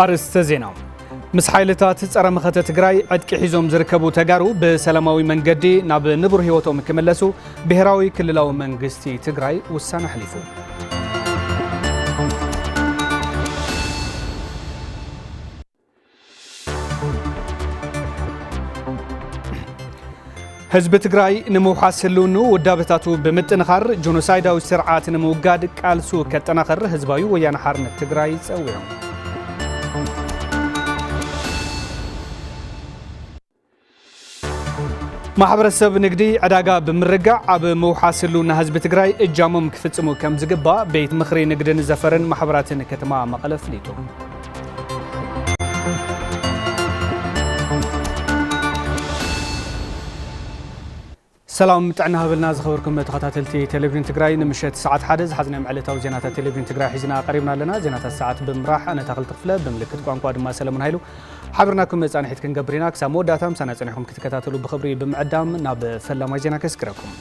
ኣርእስተ ዜና። ምስ ሓይልታት ጸረ መኸተ ትግራይ ዕጥቂ ሒዞም ዝርከቡ ተጋሩ ብሰላማዊ መንገዲ ናብ ንቡር ህይወቶም ክምለሱ ብሄራዊ ክልላዊ መንግስቲ ትግራይ ውሳነ ኣሕሊፉ። ህዝቢ ትግራይ ንምውሓስ ህልውንኡ ውዳበታቱ ብምጥንኻር ጆኖሳይዳዊ ስርዓት ንምውጋድ ቃልሱ ከጠናኽር ህዝባዊ ወያነ ሓርነት ትግራይ ጸዊዑ። ማሕበረሰብ ንግዲ ዕዳጋ ብምርጋዕ ኣብ ምውሓስ ህልውና ህዝቢ ትግራይ እጃሞም ክፍጽሙ ከም ዝግባእ ቤት ምኽሪ ንግድን ዘፈርን ማሕበራትን ከተማ መቐለ ኣፍሊጡ። ሰላም ጥዕና ሃበልና ዝኸበርኩም ተኸታተልቲ ቴሌቪዥን ትግራይ፣ ንምሸት ሰዓት ሓደ ዝሓዝናዮም ዕለታዊ ዜናታት ቴሌቪዥን ትግራይ ሒዝና ቀሪብና ኣለና። ዜናታት ሰዓት ብምምራሕ ኣነ ታኽልቲ ክፍለ፣ ብምልክት ቋንቋ ድማ ሰለሙን ሃይሉ ሓቢርናኩም መጻንሒት ክንገብር ኢና። ክሳብ መወዳእታ ምሳና ጸኒሕኩም ክትከታተሉ ብኽብሪ ብምዕዳም ናብ ፈላማይ ዜና ከስግረኩም።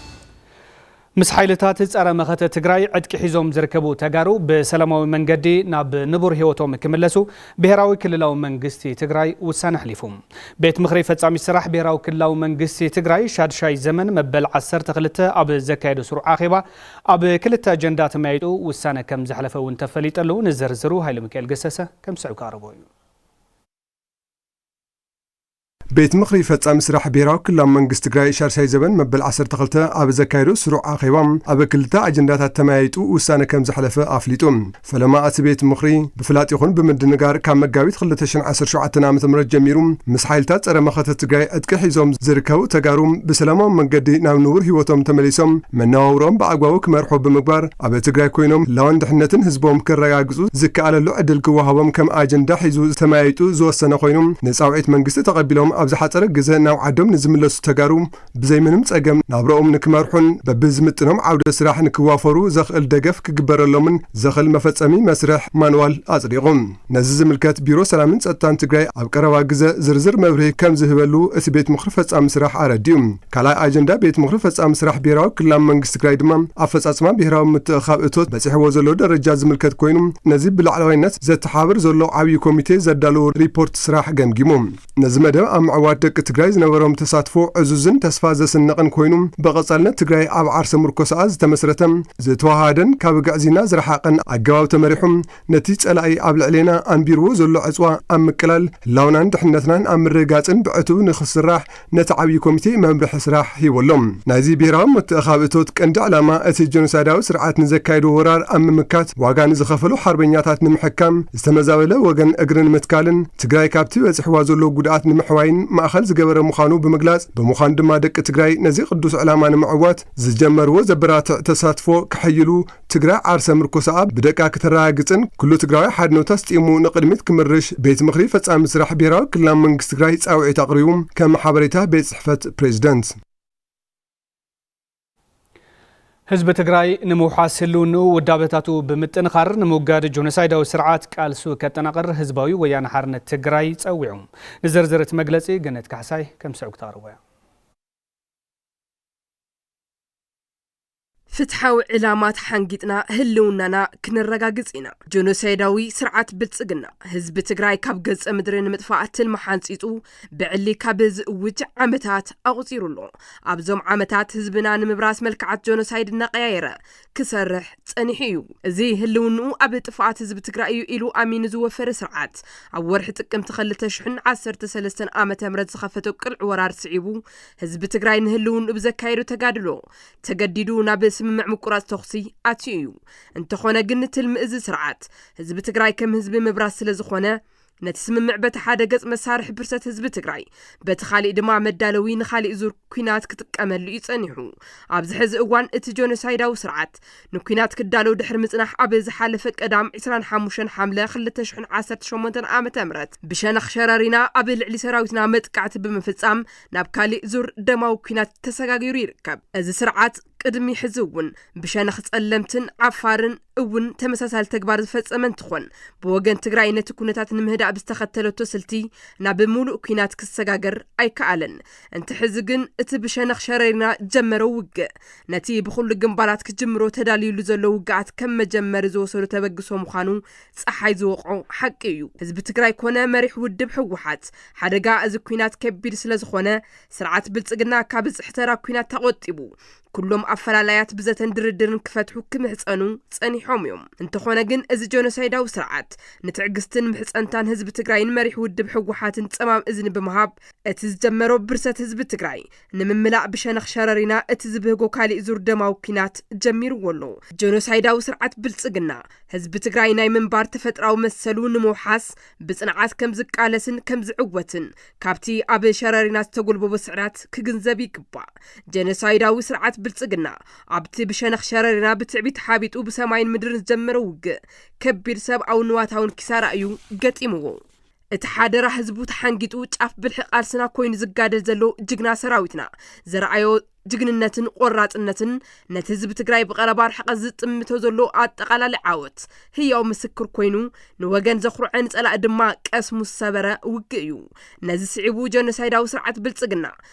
ምስ ሓይልታት ጸረ መኸተ ትግራይ ዕጥቂ ሒዞም ዝርከቡ ተጋሩ ብሰላማዊ መንገዲ ናብ ንቡር ህይወቶም ክምለሱ ብሄራዊ ክልላዊ መንግስቲ ትግራይ ውሳነ ኣሕሊፉ። ቤት ምኽሪ ፈጻሚ ስራሕ ብሄራዊ ክልላዊ መንግስቲ ትግራይ ሻድሻይ ዘመን መበል ዓሰርተ ክልተ ኣብ ዘካየዶ ስሩዕ ኣኼባ ኣብ ክልተ ኣጀንዳ ተመያይጡ ውሳነ ከም ዘሕለፈ እውን ተፈሊጠሉ። ንዝርዝሩ ሃይለ ሚካኤል ገሰሰ ከም ስዑብ ክቐርቦ እዩ። ቤት ምኽሪ ፈጻሚ ስራሕ ብሄራዊ ክልላዊ መንግስቲ ትግራይ ሻድሻይ ዘበን መበል ዓሰርተ ክልተ ኣብ ዘካየዶ ስሩዕ ኣኼባ ኣብ ክልተ ኣጀንዳታት ተመያይጡ ውሳነ ከም ዘሕለፈ ኣፍሊጡ። ፈለማ እቲ ቤት ምኽሪ ብፍላጥ ይኹን ብምድንጋር ካብ መጋቢት ክልተ ሽሕን ዓሰርተ ሸውዓተን ዓመተ ምህረት ጀሚሩ ምስ ሓይልታት ጸረ መኸተ ትግራይ ዕጥቂ ሒዞም ዝርከቡ ተጋሩ ብሰላማዊ መንገዲ ናብ ንቡር ህይወቶም ተመሊሶም መነባብሮኦም ብኣግባቡ ክመርሑ ብምግባር ኣብ ትግራይ ኮይኖም ህላወን ድሕነትን ህዝቦም ከረጋግጹ ዝከኣለሉ ዕድል ክወሃቦም ከም ኣጀንዳ ሒዙ ተመያይጡ ዝወሰነ ኮይኑ፣ ንጻውዒት መንግስቲ ተቐቢሎም ኣብ ዝሓጸረ ግዘ ናብ ዓዶም ንዝምለሱ ተጋሩ ብዘይ ምንም ጸገም ናብረኦም ንክመርሑን በብዝምጥኖም ዓውደ ስራሕ ንክዋፈሩ ዘኽእል ደገፍ ክግበረሎምን ዘኽእል መፈጸሚ መስርሕ ማንዋል ኣጽዲቑ። ነዚ ዝምልከት ቢሮ ሰላምን ጸጥታን ትግራይ ኣብ ቀረባ ግዘ ዝርዝር መብርሂ ከም ዝህበሉ እቲ ቤት ምኽሪ ፈጻሚ ስራሕ ኣረዲኡ። ካልኣይ ኣጀንዳ ቤት ምኽሪ ፈጻሚ ስራሕ ብሄራዊ ክልላዊ መንግስቲ ትግራይ ድማ ኣፈጻጽማ ብሄራዊ ምትእኻብ እቶት በጺሕዎ ዘሎ ደረጃ ዝምልከት ኮይኑ፣ ነዚ ብላዕለዋይነት ዘተሓባብር ዘሎ ዓብዪ ኮሚቴ ዘዳለዎ ሪፖርት ስራሕ ገምጊሙ። ነዚ መደብ ኣብ ምዕዋት ደቂ ትግራይ ዝነበሮም ተሳትፎ ዕዙዝን ተስፋ ዘስንቕን ኮይኑ፣ ብቐጻልነት ትግራይ ኣብ ዓርሰ ምርኮሳኣ ዝተመስረተ፣ ዝተዋሃደን ካብ ግዕዝይና ዝረሓቐን ኣገባብ ተመሪሑ፣ ነቲ ጸላኢ ኣብ ልዕሌና ኣንቢርዎ ዘሎ ዕጽዋ ኣብ ምቅላል፣ ህላውናን ድሕነትናን ኣብ ምርግጋጽን ብዕቱብ ንኽስራሕ ነቲ ዓብዪ ኮሚቴ መምርሒ ስራሕ ሂቡ ኣሎ። ናይዚ ብሄራዊ ምትእኻብ እቶት ቀንዲ ዕላማ እቲ ጀኖሳይዳዊ ስርዓት ንዘካየዶ ወራር ኣብ ምምካት ዋጋ ንዝኸፈሉ ሓርበኛታት ንምሕካም፣ ዝተመዛበለ ወገን እግሪ ንምትካልን ትግራይ ካብቲ በፂሕዋ ዘሎ ጉድኣት ንምሕዋይን ማእኸል ዝገበረ ምዃኑ ብምግላፅ፣ ብምዃኑ ድማ ደቂ ትግራይ ነዚ ቅዱስ ዕላማ ንምዕዋት ዝጀመርዎ ዘበራትዕ ተሳትፎ ከሐይሉ፣ ትግራይ ዓርሰ ምርኮሳኣ ብደቃ ክተረጋግፅን ኩሉ ትግራዊ ሓድነቱ ኣስጢሙ ንቕድሚት ክምርሽ ቤት ምኽሪ ፈፃሚ ስራሕ ብሄራዊ ክልላዊ መንግስቲ ትግራይ ፃውዒት ኣቕሪቡ፣ ከም ሓበሬታ ቤት ፅሕፈት ፕሬዝደንት። ህዝቢ ትግራይ ንምውሓስ ህልውንኡ ውዳበታቱ ብምጥንኻር ንምውጋድ ጆኖሳይዳዊ ስርዓት ቃልሱ ከጠናቕር ህዝባዊ ወያነ ሓርነት ትግራይ ጸዊዑ። ንዝርዝር እቲ መግለጺ ገነት ካሕሳይ ከም ስዑብ ክተቕርቦ እያ። ፍትሓዊ ዕላማ ተሓንጊጥና ህልውናና ክነረጋግጽ ኢና። ጀኖሳይዳዊ ስርዓት ብልጽግና ህዝቢ ትግራይ ካብ ገጸ ምድሪ ንምጥፋእ ትልሚ ሓንጺጹ ብዕሊ ካብ ዝእውጅ ዓመታት ኣቑጺሩ ኣሎ። ኣብዞም ዓመታት ህዝብና ንምብራስ መልክዓት ጀኖሳይድ እናቐያየረ ክሰርሕ ጸኒሑ እዩ። እዚ ህልውንኡ ኣብ ጥፍኣት ህዝቢ ትግራይ እዩ ኢሉ ኣሚኑ ዝወፈረ ስርዓት፣ ኣብ ወርሒ ጥቅምቲ ክልተ ሽሕን ዓሰርተ ሰለስተን ዓመተ ምህረት ዝኸፈቶ ቅልዕ ወራር ስዒቡ፣ ህዝቢ ትግራይ ንህልውንኡ ብዘካየዶ ተጋድሎ ተገዲዱ ናብ ስምምዕ ምቁራጽ ተኹሲ ኣትዩ እዩ። እንተኾነ ግን ትልሚ እዚ ስርዓት ህዝቢ ትግራይ ከም ህዝቢ ምብራስ ስለ ዝኾነ፣ ነቲ ስምምዕ በቲ ሓደ ገጽ መሳርሒ ብርሰት ህዝቢ ትግራይ፣ በቲ ካሊእ ድማ መዳለዊ ንኻሊእ ዙር ኲናት ክጥቀመሉ እዩ ጸኒሑ። ኣብዚ ሕዚ እዋን እቲ ጀኖሳይዳዊ ስርዓት ንኲናት ክዳሎ ድሕሪ ምጽናሕ፣ ኣብ ዝሓለፈ ቀዳም ዕስራን ሓሙሽተን ሓምለ ክልተ ሽሕን ዓሰርተ ሸሞንተን ዓመተ ምህረት ብሸነኽ ሸረሪና ኣብ ልዕሊ ሰራዊትና መጥቃዕቲ ብምፍጻም ናብ ካሊእ ዙር ደማዊ ኲናት ተሰጋጊሩ ይርከብ። እዚ ስርዓት ቅድሚ ሕዚ እውን ብሸነኽ ጸለምትን ዓፋርን እውን ተመሳሳሊ ተግባር ዝፈጸመ እንትኾን፣ ብወገን ትግራይ ነቲ ኩነታት ንምህዳእ ብዝተኸተለቶ ስልቲ ናብ ምሉእ ኲናት ክሰጋገር ኣይከኣለን። እንተ ሕዚ ግን እቲ ብሸነኽ ሸረሪና ጀመረው ውግእ ነቲ ብኹሉ ግንባራት ክጅምሮ ተዳልዩሉ ዘሎ ውግኣት ከም መጀመሪ ዝወሰዶ ተበግሶ ምዃኑ ጸሓይ ዝወቕዖ ሓቂ እዩ። ህዝቢ ትግራይ ኮነ መሪሕ ውድብ ህወሓት ሓደጋ እዚ ኲናት ከቢድ ስለ ዝኾነ፣ ስርዓት ብልጽግና ካብ ዝሕተራ ኲናት ተቖጢቡ፣ ኩሎም ኣፈላላያት ብዘተን ድርድርን ክፈትሑ ክምሕጸኑ ጸኒሖም እዮም። እንተኾነ ግን፣ እዚ ጀኖሳይዳዊ ስርዓት ንትዕግስትን ምሕጸንታን ህዝቢ ትግራይን መሪሕ ውድብ ህወሓትን ጸማም እዝኒ ብምሃብ፣ እቲ ዝጀመሮ ብርሰት ህዝቢ ትግራይ ንምምላእ ብሸነኽ ሸረሪና እቲ ዝብህጎ ካሊእ ዙር ደማዊ ኲናት ጀሚርዎ ኣሎ። ጀኖሳይዳዊ ስርዓት ብልጽግና ህዝቢ ትግራይ ናይ ምንባር ተፈጥራዊ መሰሉ ንምውሓስ ብጽንዓት ከም ዝቃለስን ከም ዝዕወትን ካብቲ ኣብ ሸረሪና ዝተጎልበቦ ስዕራት ክግንዘብ ይግባእ። ጀኖሳይዳዊ ስርዓት ብልጽግና ኣብቲ ብሸነኽ ሸረሪና ብትዕቢት ሓቢጡ ብሰማይን ምድርን ዝጀመረ ውግእ ከቢድ ሰብኣውን ንዋታውን ኪሳራ እዩ ገጢምዎ። እቲ ሓደራ ህዝቡ ተሓንጊጡ ጫፍ ብልሒ ቃልስና ኮይኑ ዝጋደል ዘሎ ጅግና ሰራዊትና ዘርኣዮ ጅግንነትን ቆራጽነትን ነቲ ህዝቢ ትግራይ ብቐረባ ርሕቀት ዝጥምቶ ዘሎ ኣጠቓላሊ ዓወት ህያው ምስክር ኮይኑ፣ ንወገን ዘኹርዐ ንጸላኢ ድማ ቀስሙ ዝሰበረ ውግእ እዩ። ነዚ ስዒቡ ጀኖሳይዳዊ ስርዓት ብልጽግና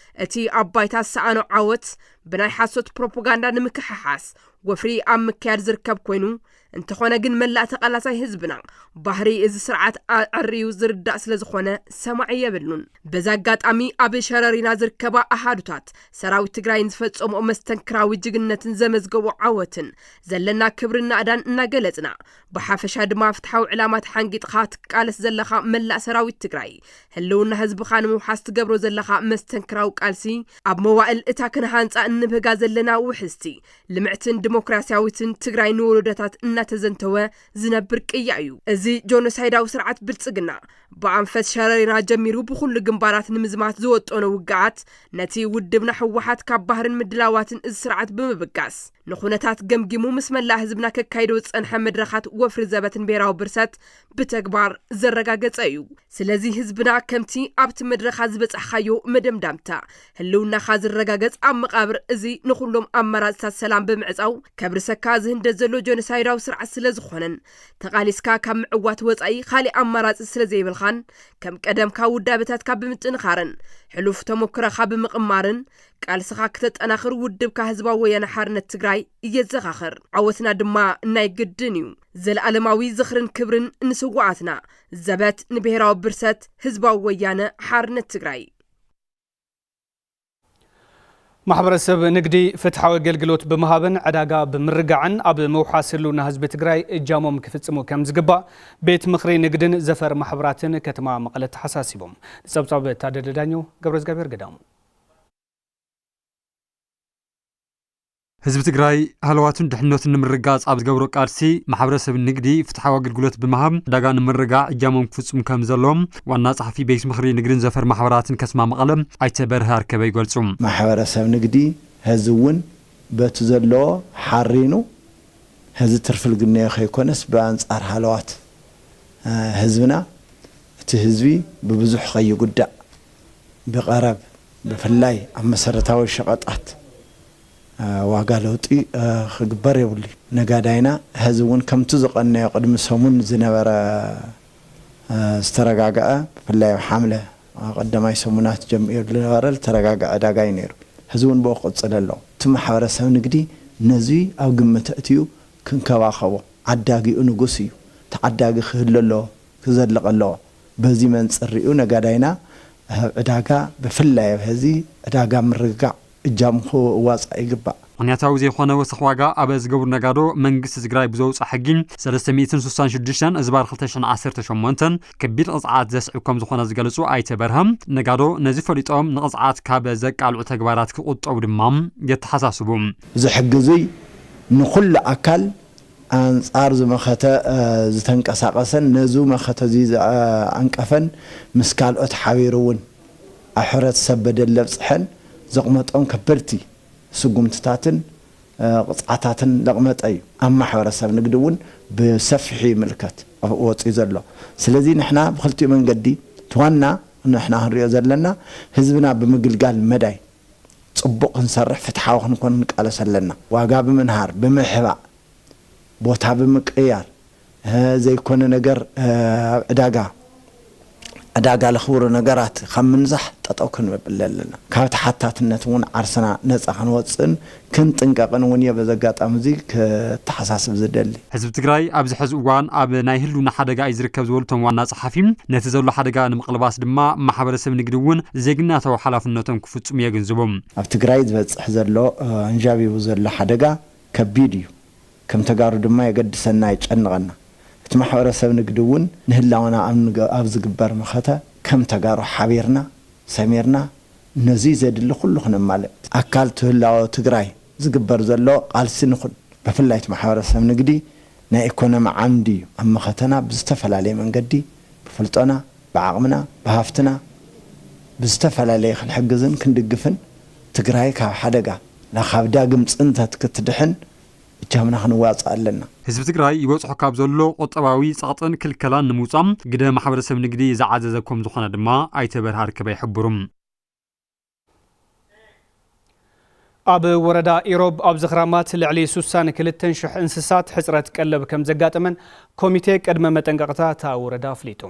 እቲ ኣብ ባይታ ዝሰኣኖ ዓወት ብናይ ሓሶት ፕሮፓጋንዳ ንምክሕሓስ ወፍሪ ኣብ ምክያድ ዝርከብ ኮይኑ፣ እንተኾነ ግን መላእ ተቓላሳይ ህዝብና ባህሪ እዚ ስርዓት ኣዐርዩ ዝርዳእ ስለ ዝኾነ ሰማዒ የብሉን። በዚ ኣጋጣሚ ኣብ ሸረሪና ዝርከባ ኣሃዱታት ሰራዊት ትግራይን ዝፈጸምኦ መስተንክራዊ ጅግንነትን ዘመዝገቦ ዓወትን ዘለና ክብርን ናእዳን እናገለጽና፣ ብሓፈሻ ድማ ፍትሓዊ ዕላማ ተሓንጊጥኻ ትቃለስ ዘለኻ መላእ ሰራዊት ትግራይ፣ ህልውና ህዝብኻ ንምውሓስ ትገብሮ ዘለኻ መስተንክራዊ ቃልሲ፣ ኣብ መዋእል እታ ክንሃንጻ እንብህጋ ዘለና ውሕስቲ፣ ልምዕትን ዲሞክራሲያዊትን ትግራይ ንወለዶታት እናተዘንተወ ዝነብር ቅያ እዩ። እዚ ጀኖሳይዳዊ ስርዓት ብልጽግና ብኣንፈት ሸረሪና ጀሚሩ ብኹሉ ግንባራት ንምዝማት ዝወጠኖ ውግኣት፣ ነቲ ውድብና ህወሓት ካብ ባህርን ምድላዋትን እዚ ስርዓት ብምብጋስ፣ ንኹነታት ገምጊሙ ምስ መላእ ህዝብና ከካይዶ ዝጸንሐ መድረኻት ወፍሪ ዘበትን ብሄራዊ ብርሰት ብተግባር ዘረጋገጸ እዩ። ስለዚ ህዝብና ከምቲ ኣብቲ መድረኻ ዝበጻሕካዮ መደምዳምታ፣ ህልውናኻ ዝረጋገጽ ኣብ መቓብር እዚ ንኹሎም ኣማራጽታት ሰላም ብምዕጻው፣ ከብርሰካ ዝህንደድ ዘሎ ጀኖሳይዳዊ ስርዓት ስለ ዝኾነን፣ ተቓሊስካ ካብ ምዕዋት ወጻኢ ካሊእ ኣማራጺ ስለ ዘይብልኻን፣ ከም ቀደምካ ውዳበታትካ ብምጥንኻርን፣ ሕሉፍ ተሞክሮኻ ብምቕማርን፣ ቃልስኻ ክተጠናኽር ውድብካ ህዝባዊ ወያነ ሓርነት ትግራይ የዘኻኽር። ዓወትና ድማ ናይ ግድን እዩ። ዘለኣለማዊ ዝኽርን ክብርን ንስውኣትና። ዘበት ንብሄራዊ ብርሰት ህዝባዊ ወያነ ሓርነት ትግራይ። ማሕበረሰብ ንግዲ ፍትሓዊ ኣገልግሎት ብምሃብን ዕዳጋ ብምርጋዕን ኣብ ምውሓስ ህልውና ህዝቢ ትግራይ እጃሞም ክፍጽሙ ከም ዝግባእ ቤት ምኽሪ ንግድን ዘፈር ማሕበራትን ከተማ መቐለ ተሓሳሲቦም። ንጸብጻብ ታደለ ዳኘው፣ ገብረ እግዚኣብሔር ገዳሙ። ህዝቢ ትግራይ ሃለዋቱን ድሕነቱን ንምርጋጽ ኣብ ዝገብሮ ቃልሲ ማሕበረሰብ ንግዲ ፍትሓዊ ኣገልግሎት ብምሃብ ዕዳጋ ንምርጋዕ እጃሞም ክፍጽሙ ከም ዘለዎም ዋና ጸሓፊ ቤት ምኽሪ ንግድን ዘፈር ማሕበራትን ከተማ መቐለ ኣይተ በርሀ ኣርከበ ይገልጹ። ማሕበረሰብ ንግዲ ሀዚ እውን በቲ ዘለዎ ሓሪኑ ሀዚ ትርፊ ልግነዮ ከይኮነስ ብኣንጻር ሃለዋት፣ እ፣ ህዝብና እቲ ህዝቢ ብብዙሕ ከይጉዳእ ብቐረብ ብፍላይ ኣብ መሰረታዊ ሸቐጣት፣ እ፣ ዋጋ ለውጢ፣ እ፣ ክግበር የብሉ። ነጋዳይና ሀዚ እውን ከምቲ ዝቐነዮ ቅድሚ ሰሙን ዝነበረ፣ እ፣ ዝተረጋግዐ ብፍላይ ኣብ ሓምለ፣ እ፣ ቀዳማይ ሰሙናት ጀሚሩ ዝነበረ ዝተረጋግዐ ዕዳጋ እዩ ነይሩ። ሀዚ እውን ብኡ ክቕፅል ኣለዎ። እቲ ማሕበረሰብ ንግዲ ነዚ ኣብ ግምት ኣእትዩ ክንከባኸቦ፣ ዓዳጊኡ ንጉስ እዩ። ተዓዳጊ ክህሉ ኣለዎ፣ ክዘልቕ ኣለዎ። በዚ መንፅር ሪኡ ነጋዳይና ኣብ ዕዳጋ ብፍላይ ኣብ ሀዚ ዕዳጋ ምርግጋዕ እጃሙ ክዋፃእ ይግባእ። ምኽንያታዊ ዘይኮነ ወሰኽ ዋጋ ኣብ ዝገብሩ ነጋዶ መንግስቲ ትግራይ ብዘውፅኣ ሕጊ ሰለስተ ሚእትን ስሳን ሽዱሽተን እዝባር ክልተ ሽሕን ዓሰርተ ሸሞንተን ከቢድ ቅፅዓት ዘስዕብ ከም ዝኾነ ዝገለፁ ኣይተ በርሀ፣ ነጋዶ ነዚ ፈሊጦም ንቅፅዓት ካብ ዘቃልዑ ተግባራት ክቁጠቡ ድማ የተሓሳስቡ። እዚ ሕጊ እዙይ ንኹሉ ኣካል ኣንጻር ዝመኸተ፣ እ፣ ዝተንቀሳቐሰን ነዙ መኸተ እዚ ዝኣንቀፈን ምስ ካልኦት ሓቢሩ እውን ኣብ ሕብረተሰብ በደል ለብፅሐን ዘቕመጦም ከበድቲ ስጉምትታትን፣ እ፣ ቅፅዓታትን ለቕመጠ እዩ። ኣብ ማሕበረሰብ ንግዲ እውን ብሰፊሑ ይምልከት ወፂኡ ዘሎ። ስለዚ ንሕና ብክልቲኡ መንገዲ እቲ ዋና ንሕና ክንሪኦ ዘለና ህዝብና ብምግልጋል መዳይ ጽቡቕ ክንሰርሕ፣ ፍትሓዊ ክንኮን ንቃለስ ኣለና። ዋጋ ብምንሃር፣ ብምሕባእ፣ ቦታ ብምቅያር፣ እ፣ ዘይኮነ ነገር፣ እ፣ ኣብ ዕዳጋ፣ ዕዳጋ ለኽብሩ ነገራት ካብ ምንዛሕ ጠጠው ክንብል ኣለና። ካብ ተሓታትነት እውን ዓርስና ነጻ ክንወጽእን ክንጥንቀቕን እውን እየ በዚ ኣጋጣሚ እዚ ክተሓሳስብ ዝደሊ። ህዝቢ ትግራይ ኣብዚ ሕዚ እዋን ኣብ ናይ ህልውና ሓደጋ እዩ ዝርከብ ዝበሉ እቶም ዋና ጸሓፊ፣ ነቲ ዘሎ ሓደጋ ንምቕልባስ ድማ ማሕበረሰብ ንግዲ እውን ዜግናታዊ ሓላፍነቶም ክፍጽሙ የግንዝቡ። ኣብ ትግራይ ዝበጽሕ ዘሎ፣ እ፣ ኣንዣቢቡ ዘሎ ሓደጋ ከቢድ እዩ። ከም ተጋሩ ድማ የገድሰና፣ የጨንቐና። እቲ ማሕበረሰብ ንግዲ እውን ንህላወና ኣብ ንገ-፣ ኣብ ዝግበር መኸተ ከም ተጋሩ ሓቢርና፣ ሰሚርና፣ ነዚ ዘድሊ ኩሉ ክነማልእ። ኣካል ትህላወ ትግራይ ዝግበር ዘሎ ቃልሲ ንኹን፣ ብፍላይ እቲ ማሕበረሰብ ንግዲ ናይ ኢኮኖሚ ዓምዲ እዩ። ኣብ መኸተና ብዝተፈላለየ መንገዲ፣ ብፍልጦና፣ ብዓቕምና፣ ብሃፍትና፣ ብዝተፈላለየ ክንሕግዝን ክንድግፍን፣ ትግራይ ካብ ሓደጋ፣ ካብ ዳግም ፅንተት ክትድሕን እጃምና ክንዋፅእ ኣለና። ህዝቢ ትግራይ ይበፅሖ ካብ ዘሎ ቁጠባዊ ፀቕጥን ክልከላን ንምውፃእ ግደ ማሕበረሰብ ንግዲ ዝዓዘዘ ከም ዝኾነ ድማ ኣይተ በርሃ ርከበ ይሕብሩ። ኣብ ወረዳ ኢሮብ ኣብ ዝኽራማት ልዕሊ ስሳን ክልተን ሽሕ እንስሳት ሕጽረት ቀለብ ከም ዘጋጠመን ኮሚቴ ቅድመ መጠንቀቕታ እታ ወረዳ ኣፍሊጡ።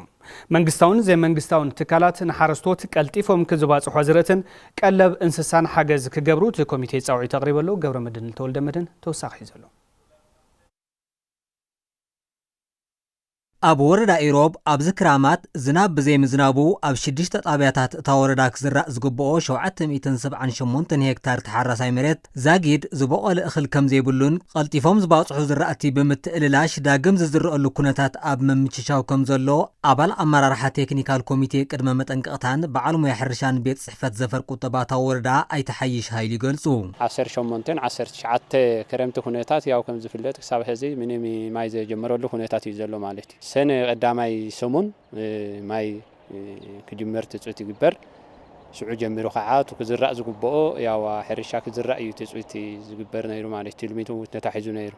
መንግስታውን ዘይመንግስታውን ትካላት ንሓረስቶት ቀልጢፎም ክዝባጽሖ ዝርእትን ቀለብ እንስሳን ሓገዝ ክገብሩ እቲ ኮሚቴ ጻውዒት ኣቕሪቡ ኣሎ። ገብረመድህን ተወልደመድህን ተወሳኺ ሒዙ ኣሎ። ኣብ ወረዳ ኢሮብ ኣብዚ ክራማት ዝናብ ብዘይምዝናቡ ኣብ ሽዱሽተ ጣብያታት እታ ወረዳ ክዝራእ ዝግብኦ ሸውዓተ ሚእትን ሰብዓን ሸሞንተን ሄክታር ተሓራሳይ መሬት ዛጊድ ዝበቖለ እኽል ከም ዘይብሉን ቀልጢፎም ዝባፅሑ ዝራእቲ ብምትእልላሽ ዳግም ዝዝረአሉ ኩነታት ኣብ ምምችቻው ከም ዘሎ ኣባል ኣመራርሓ ቴክኒካል ኮሚቴ ቅድመ መጠንቀቕታን በዓል ሞያ ሕርሻን ቤት ፅሕፈት ዘፈር ቁጠባ እታ ወረዳ ኣይተ ሓይሽ ሃይሉ ይገልፁ። ዓሰርተ ሸሞንተን ዓሰርተ ትሽዓተ ክረምቲ ኩነታት ያው ከም ዝፍለጥ ክሳብ ሕዚ ምንም ማይ ዘጀመረሉ ኩነታት እዩ ዘሎ ማለት እዩ። ሰነ ቀዳማይ ሰሙን፣ እ፣ ማይ፣ እ፣ ክጅመር ትጽቢት ይግበር። ሽዑ ጀሚሩ ኸዓ እቲ ክዝራእ ዝግብኦ ያው ሕርሻ ክዝራእ እዩ ትጽቢት ዝግበር ነይሩ ማለት እዩ። ትልሚቱ ተታሒዙ ነይሩ።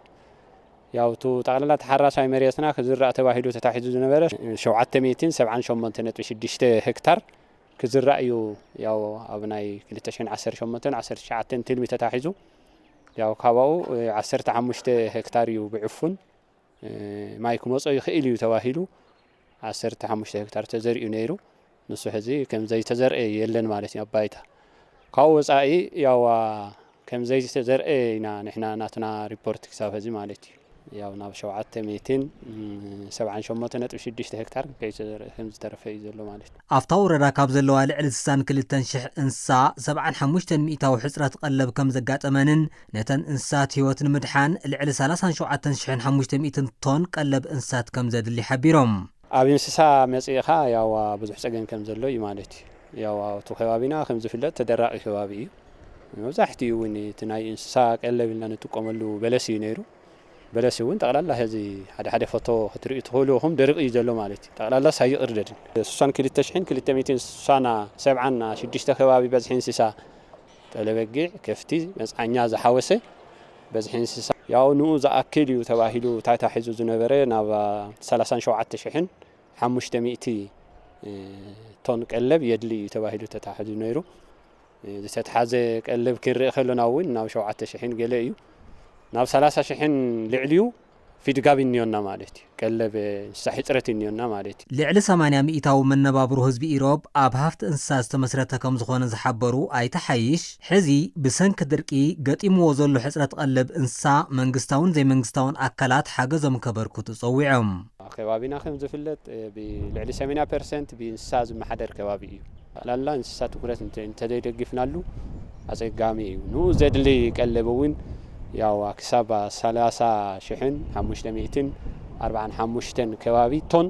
ያው እቲ ጠቕላላ ተሓራሳይ መሬትና ክዝራእ ተባሂሉ ተታሒዙ ዝነበረ ሸውዓተ ሚእትን ሰብዓን ሸሞንተ ነጥቢ ሽዱሽተ ሄክታር ክዝራእ እዩ። ያው ኣብ ናይ ክልተ ሽሕን ዓሰርተ ሸሞንተን ዓሰርተ ትሽዓተን ትልሚ ተታሒዙ ያው ካባኡ፣ እ፣ ዓሰርተ ሓሙሽተ ሄክታር እዩ ብዕፉን፣ እ፣ ማይ ክመጾ ይኽእል እዩ ተባሂሉ ዓሰርተ ሓሙሽተ ሄክታር ተዘሪኡ ነይሩ። ንሱ ሕዚ ከም ዘይተዘርአ የለን ማለት እዩ ኣብ ባይታ። ካብኡ ወጻኢ ያው ከም ዘይተዘርአ ኢና ንሕና ናትና ሪፖርት ክሳብ ሕዚ ማለት እዩ። ያው ናብ ሸውዓተ ሚእትን ሰብዓን ሸሞንተ ነጥቢ ሽዱሽተ ሄክታር ከይተዘርአ ከም ዝተረፈ እዩ ዘሎ ማለት እዩ። ኣብታ ወረዳ ካብ ዘለዋ ልዕሊ ስሳን ክልተን ሽሕ እንስሳ ሰብዓን ሓሙሽተን ሚእታዊ ሕጽረት ቀለብ ከም ዘጋጠመንን ነተን እንስሳት ህይወት ንምድሓን ልዕሊ ሰላሳን ሸውዓተን ሽሕን ሓሙሽተ ሚእትን ቶን ቀለብ እንስሳት ከም ዘድሊ ሓቢሮም። ኣብ እንስሳ መጺእኻ ያው ብዙሕ ጸገም ከም ዘሎ እዩ ማለት እዩ። ያው እቲ ከባቢና ከም ዝፍለጥ ተደራቒ ከባቢ እዩ። መብዛሕትኡ እውን እቲ ናይ እንስሳ ቀለብ ኢልና ንጥቀመሉ በለስ እዩ ነይሩ። በለስ እውን ጠቕላላ ሕዚ ሓደ ሓደ ፎቶ ክትርእዩ ትኽእሉ ኢኹም፣ ደሪቑ እዩ ዘሎ ማለት እዩ። ጠቕላላ ሳይቕርደድን ስሳን ክልተ ሽሕን ክልተ ሚእትን ስሳን ሰብዓን ሽዱሽተ ከባቢ በዝሒ እንስሳ ጠለበጊዕ፣ ከፍቲ፣ መጽዓኛ ዝሓወሰ በዝሒ እንስሳ ያው ንኡ ዝኣክል እዩ ተባሂሉ ታታሒዙ ዝነበረ ናብ ሰላሳን ሸውዓተ ሽሕን ሓሙሽተ ሚእቲ ቶን ቀለብ የድሊ እዩ ተባሂሉ ተታሒዙ ነይሩ። ዝተትሓዘ ቀለብ ክንርኢ ከለና እውን ናብ ሸውዓተ ሽሕን ገለ እዩ። ናብ ሰላሳ ሽሕን ልዕሊኡ ፊድጋብ እኒዮና ማለት እዩ። ቀለብ እንስሳ ሕፅረት እኒዮና ማለት እዩ። ልዕሊ ሰማንያ ሚእታዊ መነባብሮ ህዝቢ ኢሮብ ኣብ ሃፍቲ እንስሳ ዝተመስረተ ከም ዝኾነ ዝሓበሩ ኣይተ ሓይሽ፣ ሕዚ ብሰንኪ ድርቂ ገጢምዎ ዘሎ ሕፅረት ቀለብ እንስሳ መንግስታውን ዘይመንግስታውን ኣካላት ሓገዞም ከበርክቱ ጸዊዖም። ኣብ ከባቢና ከም ዝፍለጥ፣ እ፣ ብልዕሊ ሰማንያ ፐርሰንት ብእንስሳ ዝመሓደር ከባቢ እዩ። ጠቕላላ እንስሳ ትኩረት እንተ-፣ እንተዘይደጊፍናሉ ኣጸጋሚ እዩ። ንኡ ዘድሊ ቀለብ እውን ያው ክሳብ ሰላሳ ሽሕን ሓሙሽተ ሚእትን ኣርባዓን ሓሙሽተን ከባቢ ቶን፣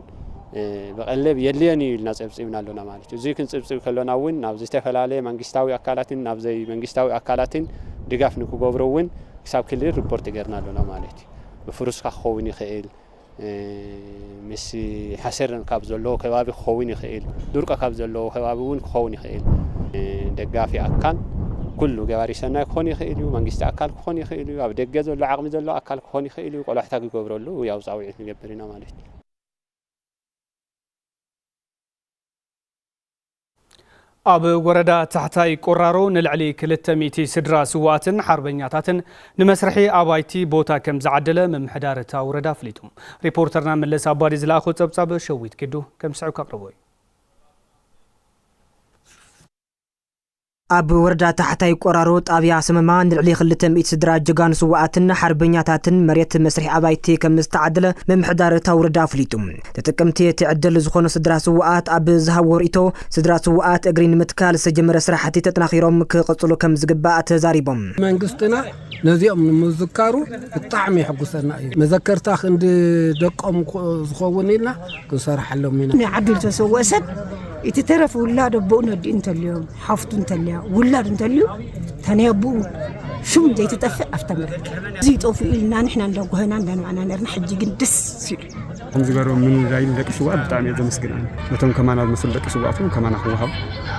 እ፣ ብቐለብ የድልየን እዩ ኢልና ጸብጺብና ኣሎና ማለት እዩ። እዚ ክንጽብጽብ ከሎና እውን ናብ ዝተፈላለየ መንግስታዊ ኣካላትን ናብ ዘይመንግስታዊ ኣካላትን ድጋፍ ንክገብሩ እውን ክሳብ ክልል ሪፖርት ገርና ኣሎና ማለት እዩ። ብፍሩስካ ክኸውን ይኽእል፣ እ፣ ምስ ሓሰር ካብ ዘለዎ ከባቢ ክኸውን ይኽእል፣ ድርቆ ካብ ዘለዎ ከባቢ እውን ክኸውን ይኽእል። እ፣ ደጋፊ ኣካል ኩሉ ገባሪ ሰናይ ክኾን ይኽእል እዩ፣ መንግስቲ ኣካል ክኾን ይኽእል እዩ፣ ኣብ ደገ ዘሎ ዓቕሚ ዘሎ ኣካል ክኾን ይኽእል እዩ፣ ቆላሕታ ክገብረሉ ያው ጻውዒት ንገብር ኢና ማለት እዩ። ኣብ ወረዳ ታሕታይ ቆራሮ ንልዕሊ ክልተ ሚእቲ ስድራ ስውኣትን ሓርበኛታትን ንመስርሒ ኣባይቲ ቦታ ከም ዝዓደለ ምምሕዳር እታ ወረዳ ኣፍሊጡ። ሪፖርተርና መለስ ኣባዲ ዝለኣኾ ጸብጻብ ሸዊት ኪዱ ከም ዝስዕብ ከቕርቦ እዩ። ኣብ ወረዳ ታሕታይ ቆራሮ ጣብያ ሰመማ ንልዕሊ ክልተ ሚእቲ ስድራ ጀጋኑ ስውኣትን ሓርበኛታትን መሬት መስርሒ ኣባይቲ ከም ዝተዓደለ ምምሕዳር እታ ወረዳ ኣፍሊጡ። ተጠቀምቲ እቲ ዕድል ዝኾኑ ስድራ ስውኣት ኣብ ዝሃብዎ ርእይቶ፣ ስድራ ስውኣት እግሪ ንምትካል ዝተጀመረ ስራሕቲ ተጠናኺሮም ክቕፅሉ ከም ዝግባእ ተዛሪቦም። መንግስትና ነዚኦም ንምዝካሩ ብጣዕሚ የሐጉሰና እዩ። መዘከርታ ክንዲ ደቆም ኮ-፣ ዝኸውን ኢልና ክንሰርሓሎም ኢና። ናይ ዓዲ ዝተሰወአ ሰብ እቲ ተረፍ ውላድ ኣቦኡ ነዲኡ እንተልዮም፣ ሓፍቱ እንተልያ፣ ውላድ እንተልዩ፣ እታ ናይ ኣቦኡ ሽም ዘይትጠፍእ ኣብታ መሬት። እዚ ይጠፍኡ ኢልና ንሕና እንዳጓህና እንዳንባዕና ነርና፣ ሕጂ ግን ደስ ኢሉ። ከምዚ ገይሮም ምንዳይ ደቂ ስውኣት ብጣዕሚ እየ ዘመስግን ኣነ። ነቶም ከማና ዝመስሉ ደቂ ስውኣት እውን ከማና ክወሃቡ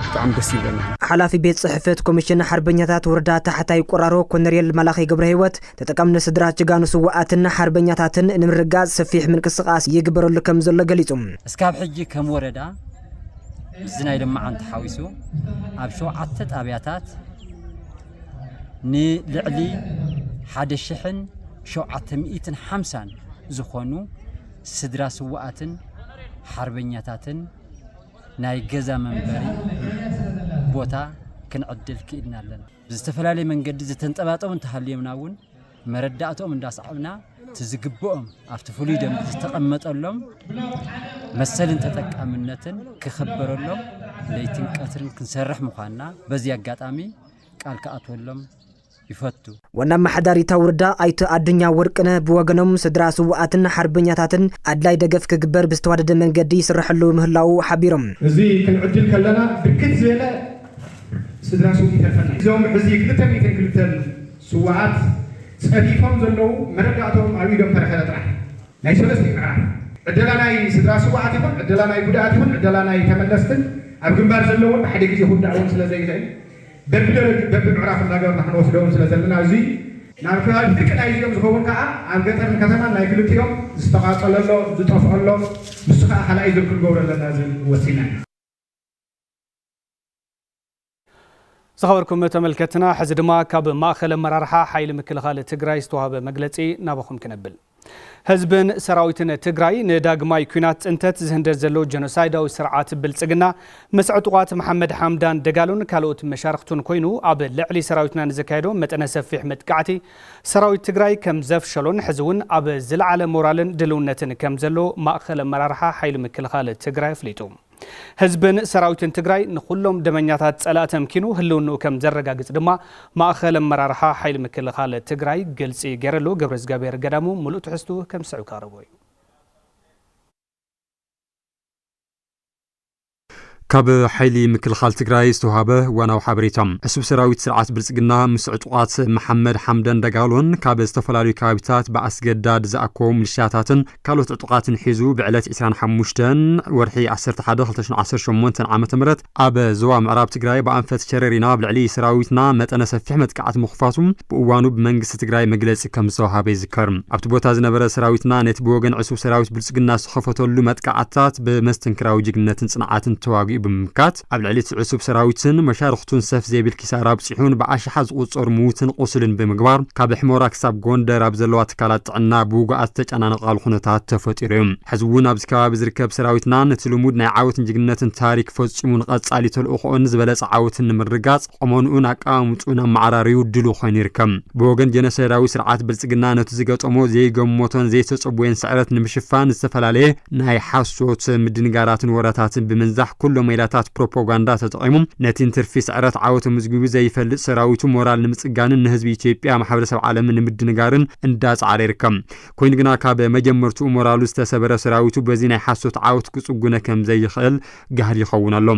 ብጣዕሚ ደስ ይብለና። ሓላፊ ቤት ጽሕፈት ኮሚሽን ሓርበኛታት ወረዳ ታሕታይ ቆራሮ ኮነሬል መላኺ ገብረ ህይወት፣ ተጠቀምቲ ስድራ ጀጋኑ ስውኣትን ሓርበኛታትን ንምርግጋጽ ሰፊሕ ምንቅስቓስ ይግበረሉ ከም ዘሎ ገሊጹ። እስካብ ሕጂ ከም ወረዳ ምስዚ ናይ ለማዓን ተሓዊሱ ኣብ ሸውዓተ ጣብያታት ንልዕሊ ሓደ ሽሕን ሸውዓተ ሚእትን ሓምሳን ዝኾኑ ስድራ ስውኣትን ሓርበኛታትን ናይ ገዛ መንበሪ ቦታ ክንዕድል ክኢልና ኣለና። ብዝተፈላለየ መንገዲ ዝተንጠባጠቡ እንተሃልዮምና እውን መረዳእትኦም እንዳሰዓብና፣ እቲ ዝግብኦም ኣብቲ ፍሉይ ደንቢ ዝተቐመጠሎም መሰልን ተጠቃምነትን ክኽበረሎም ለይትን ቀትርን ክንሰርሕ ምዃንና በዚ ኣጋጣሚ ቃል ክኣትወሎም ይፈቱ። ዋና ኣመሓዳሪ እታ ወረዳ ኣይተ ኣዱኛ ወርቅነህ ብወገኖም፣ ስድራ ስውኣትን ሓርበኛታትን ኣድላይ ደገፍ ክግበር ብዝተዋደደ መንገዲ ይስረሐሉ ምህላዉ ሓቢሮም። እዚ ክንዕድል ከለና ብርክት ዝበለ ስድራ ስውእ ይተርፈና። እዞም ሕዚ ክልተ ሚእትን ክልተን ስውኣት ጸፊፎም ዘለዉ መረዳእቶም ኣብ ኢዶም ተረኸበ ጥራሕ። ናይ ሰለስተ ምዕራፍ ዕደላ ናይ ስድራ ስውኣት ይኹን፣ ዕደላ ናይ ጉድኣት ይኹን፣ ዕደላ ናይ ተመለስትን ኣብ ግንባር ዘለውን ብሓደ ግዜ ክውዳእ እውን ስለ ዘይኽእል፣ በብደረጅ፣ በብምዕራፍ እናገበርና ክንወስዶ እውን ስለ ዘለና፣ እዚ ናብ ከባቢ ፍርቂ ናይዚኦም ዝኸውን ከዓ ኣብ ገጠርን ከተማን ናይ ክልቲኦም ዝተቓጸለሎ፣ ዝጠፍአሎ፣ ንሱ ከዓ ካልኣይ ዙር ክንገብሮ ኣለና ዝብል ወሲና ኢና። ዝኸበርኩም ተመልከትና፣ ሕዚ ድማ ካብ ማእኸል ኣመራርሓ ሓይሊ ምክልኻል ትግራይ ዝተዋህበ መግለጺ ናባኹም ክነብል። ህዝብን ሰራዊትን ትግራይ ንዳግማይ ኲናት ጽንተት ዝህንደድ ዘሎ ጀኖሳይዳዊ ስርዓት ብልጽግና ምስ ዕጡቓት መሓመድ ሓምዳን ደጋሎን ካልኦት መሻርኽቱን ኮይኑ ኣብ ልዕሊ ሰራዊትና ንዘካየዶ መጠነ ሰፊሕ መጥቃዕቲ ሰራዊት ትግራይ ከም ዘፍሸሎን ሕዚ እውን ኣብ ዝለዓለ ሞራልን ድልውነትን ከም ዘሎ ማእኸል ኣመራርሓ ሓይሊ ምክልኻል ትግራይ ኣፍሊጡ። ህዝብን ሰራዊትን ትግራይ ንኹሎም ደመኛታት ጸላእቲ ኣምኪኑ ህልውንኡ ከም ዘረጋግጽ ድማ ማእኸል ኣመራርሓ ሓይሊ ምክልኻል ትግራይ ግልጺ ገይረሉ። ገብረዝጋብሔር ገዳሙ ምሉእ ትሕዝቱ ከም ዝስዕብ ከቕርቦ እዩ። ካብ ሓይሊ ምክልኻል ትግራይ ዝተውሃበ እዋናዊ ሓበሬታ። ዕሱብ ሰራዊት ስርዓት ብልጽግና ምስ ዕጡቓት መሓመድ ሓምደን ደጋሎን ካብ ዝተፈላለዩ ከባቢታት ብኣስገዳድ ዝኣከቡ ሚሊሻታትን ካልኦት ዕጡቓትን ሒዙ ብዕለት ዕስራን ሓሙሽተን ወርሒ ዓሰርተ ሓደ ክልተ ሽሕን ዓሰርተ ሸሞንተን ዓመተ ምህረት ኣብ ዞባ ምዕራብ ትግራይ ብኣንፈት ሸረሪና ኣብ ልዕሊ ሰራዊትና መጠነ ሰፊሕ መጥቃዕቲ ምኽፋቱ ብእዋኑ ብመንግስቲ ትግራይ መግለጺ ከም ዝተውሃበ ይዝከር። ኣብቲ ቦታ ዝነበረ ሰራዊትና ነቲ ብወገን ዕሱብ ሰራዊት ብልጽግና ዝተኸፈተሉ መጥቃዕትታት ብመስተንክራዊ ጅግንነትን ጽንዓትን ተዋጊኡ ብምምካት ኣብ ልዕሊ እቲ ዕሱብ ሰራዊትን መሻርኽቱን ሰፍ ዘይብል ኪሳራ ኣብጺሑን ብኣሽሓት ዝቑጸሩ ምዉትን ቁሱልን ብምግባር ካብ ሕሞራ ክሳብ ጎንደር ኣብ ዘለዋ ትካላት ጥዕና ብውጉኣት ዝተጨናነቓሉ ኩነታት ተፈጢሩ እዩ። ሕዚ እውን ኣብዚ ከባቢ ዝርከብ ሰራዊትና ነቲ ልሙድ ናይ ዓወትን ጅግንነትን ታሪክ ፈጺሙ ንቐጻሊ ተልእኾኦን ዝበለጸ ዓወትን ንምርጋጽ ቁመንኡን ኣቀማምጥኡን ኣመዓራርዩ ድሉው ኮይኑ ይርከብ። ብወገን ጀኖሳይዳዊ ስርዓት ብልጽግና ነቲ ዝገጠሞ ዘይገመቶን ዘይተጸበዮን ስዕረት ንምሽፋን ዝተፈላለየ ናይ ሓሶት ምድንጋራትን ወረታትን ብምንዛሕ ኩሎም ሜላታት ፕሮፓጋንዳ ተጠቒሙ ነቲ እንትርፊ ስዕረት ዓወት ኣመዝጊቡ ዘይፈልጥ ሰራዊቱ ሞራል ንምጽጋንን ንህዝቢ ኢትዮጵያ ማሕበረሰብ ዓለምን ንምድንጋርን እንዳጻዕረ ይርከብ። ኮይኑ ግና ካብ መጀመርትኡ ሞራሉ ዝተሰበረ ሰራዊቱ በዚ ናይ ሓሶት ዓወት ክጽጉነ ከም ዘይኽእል ጋህዲ ይኸውን ኣሎ።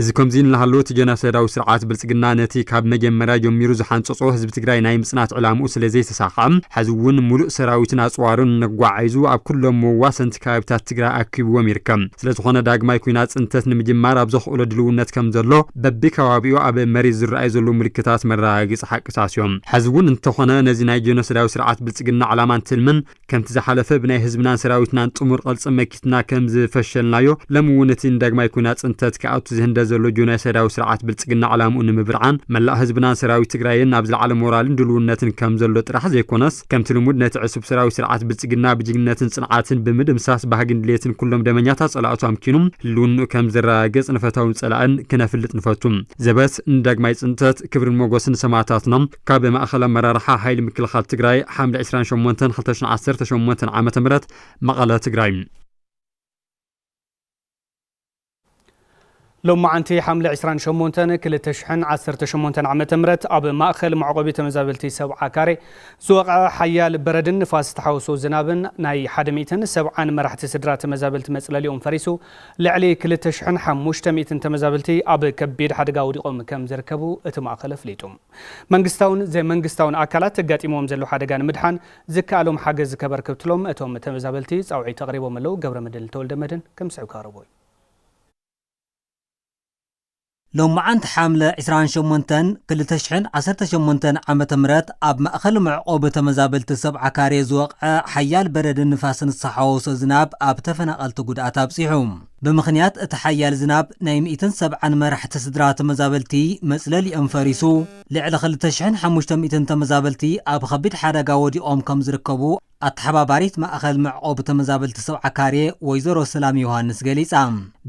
እዚ ከምዚ እናሃለወ እቲ ጀኖሳይዳዊ ስርዓት ብልጽግና ነቲ ካብ መጀመርያ ጀሚሩ ዝሓንጸጾ ህዝቢ ትግራይ ናይ ምጽናት ዕላምኡ ስለ ዘይተሳኽዐ፣ ሕዚ እውን ሙሉእ ሰራዊትን ኣጽዋርን ነጓዓይዙ ኣብ ኩሎም መዋሰንቲ ከባቢታት ትግራይ ኣኪብዎም ይርከብ። ስለ ዝኾነ ዳግማይ ኲናት ጽንተት ንምጅማር ኣብ ዘኽእሎ ድልውነት ከም ዘሎ በቢከባቢኡ ኣብ መሬት ዝረኣዩ ዘለዉ ምልክታት መረጋገጺ ሓቅታት እዮም። ሕዚ እውን እንተኾነ ነዚ ናይ ጀኖሳይዳዊ ስርዓት ብልጽግና ዕላማን ትልምን ከምቲ ዝሓለፈ ብናይ ህዝብናን ሰራዊትናን ጥሙር ቅልጽም መኪትና ከም ዝፈሸልናዮ፣ ሎሚ እውን እቲ ንዳግማይ ኲናት ጽንተት ክኣቱ ዝህንደ ዘሎ ጆኖሳይዳዊ ስርዓት ብልጽግና ዕላምኡ ንምብርዓን መላእ ህዝብናን ሰራዊት ትግራይን ናብ ዝለዓለ ሞራልን ድልውነትን ከም ዘሎ ጥራሕ ዘይኮነስ፣ ከምቲ ልሙድ ነቲ ዕሱብ ሰራዊት ስርዓት ብልጽግና ብጅግንነትን ጽንዓትን ብምድምሳስ ባህግን ድሌትን ኩሎም ደመኛታት ጸላእቱ ኣምኪኑ ህልውንኡ ከም ዘረጋግጽ ንፈታውን ጸላእን ክነፍልጥ ንፈቱ። ዘበት ንዳግማይ ጽንተት ክብርን ሞገስን ሰማእታትና። ካብ ማእኸል ኣመራርሓ ሓይሊ ምክልኻል ትግራይ፣ ሓምለ ዕስራን ሸሞንተን ክልተ ሽሕን ዓሰርተ ሸሞንተን ዓመተ ምህረት፣ መቐለ፣ ትግራይ። ሎማዓንቲ ሓምለ ዕስራን ሸሞንተን ክልተ ሽሕን ዓሰርተ ሸሞንተን ዓመተ ምህረት ኣብ ማእኸል መዕቆቢ ተመዛበልቲ ሰብዓ ካሬ ዝወቕዐ ሓያል በረድን ንፋስ ዝተሓወሶ ዝናብን ናይ ሓደ ሚእትን ሰብዓን መራሕቲ ስድራ ተመዛበልቲ መፅለሊኦም ፈሪሱ ልዕሊ ክልተ ሽሕን ሓሙሽተ ሚእትን ተመዛበልቲ ኣብ ከቢድ ሓደጋ ወዲቖም ከም ዝርከቡ እቲ ማእኸል ኣፍሊጡ። መንግስታውን ዘይመንግስታውን ኣካላት ኣጋጢምዎም ዘሎ ሓደጋ ንምድሓን ዝከኣሎም ሓገዝ ከበርክትሎም እቶም ተመዛበልቲ ፃውዒት ኣቕሪቦም ኣለዉ። ገብረመድህን ተወልደመድህን ከም ዝስዕብ ከቕርቦ እዩ። ሎማዓንቲ ሓምለ ዕስራን ሸሞንተን ክልተ ሽሕን ዓሰርተ ሸሞንተን ዓመተ ምህረት ኣብ ማእኸል መዕቆቢ ተመዛበልቲ ሰብዓ ካሬ ዝወቕዐ ሓያል በረድን ንፋስን ዝተሓወሶ ዝናብ ኣብ ተፈናቐልቲ ጉድኣት ኣብፂሑ። ብምኽንያት እቲ ሓያል ዝናብ ናይ ሚእትን ሰብዓን መራሕቲ ስድራ ተመዛበልቲ መፅለሊኦም ፈሪሱ፣ ልዕሊ ክልተ ሽሕን ሓሙሽተ ሚእትን ተመዛበልቲ ኣብ ኸቢድ ሓደጋ ወዲቖም ከም ዝርከቡ ኣተሓባባሪት ማእኸል መዕቆቢ ተመዛበልቲ ሰብዓ ካሬ ወይዘሮ ሰላም ዮሃንስ ገሊጻ።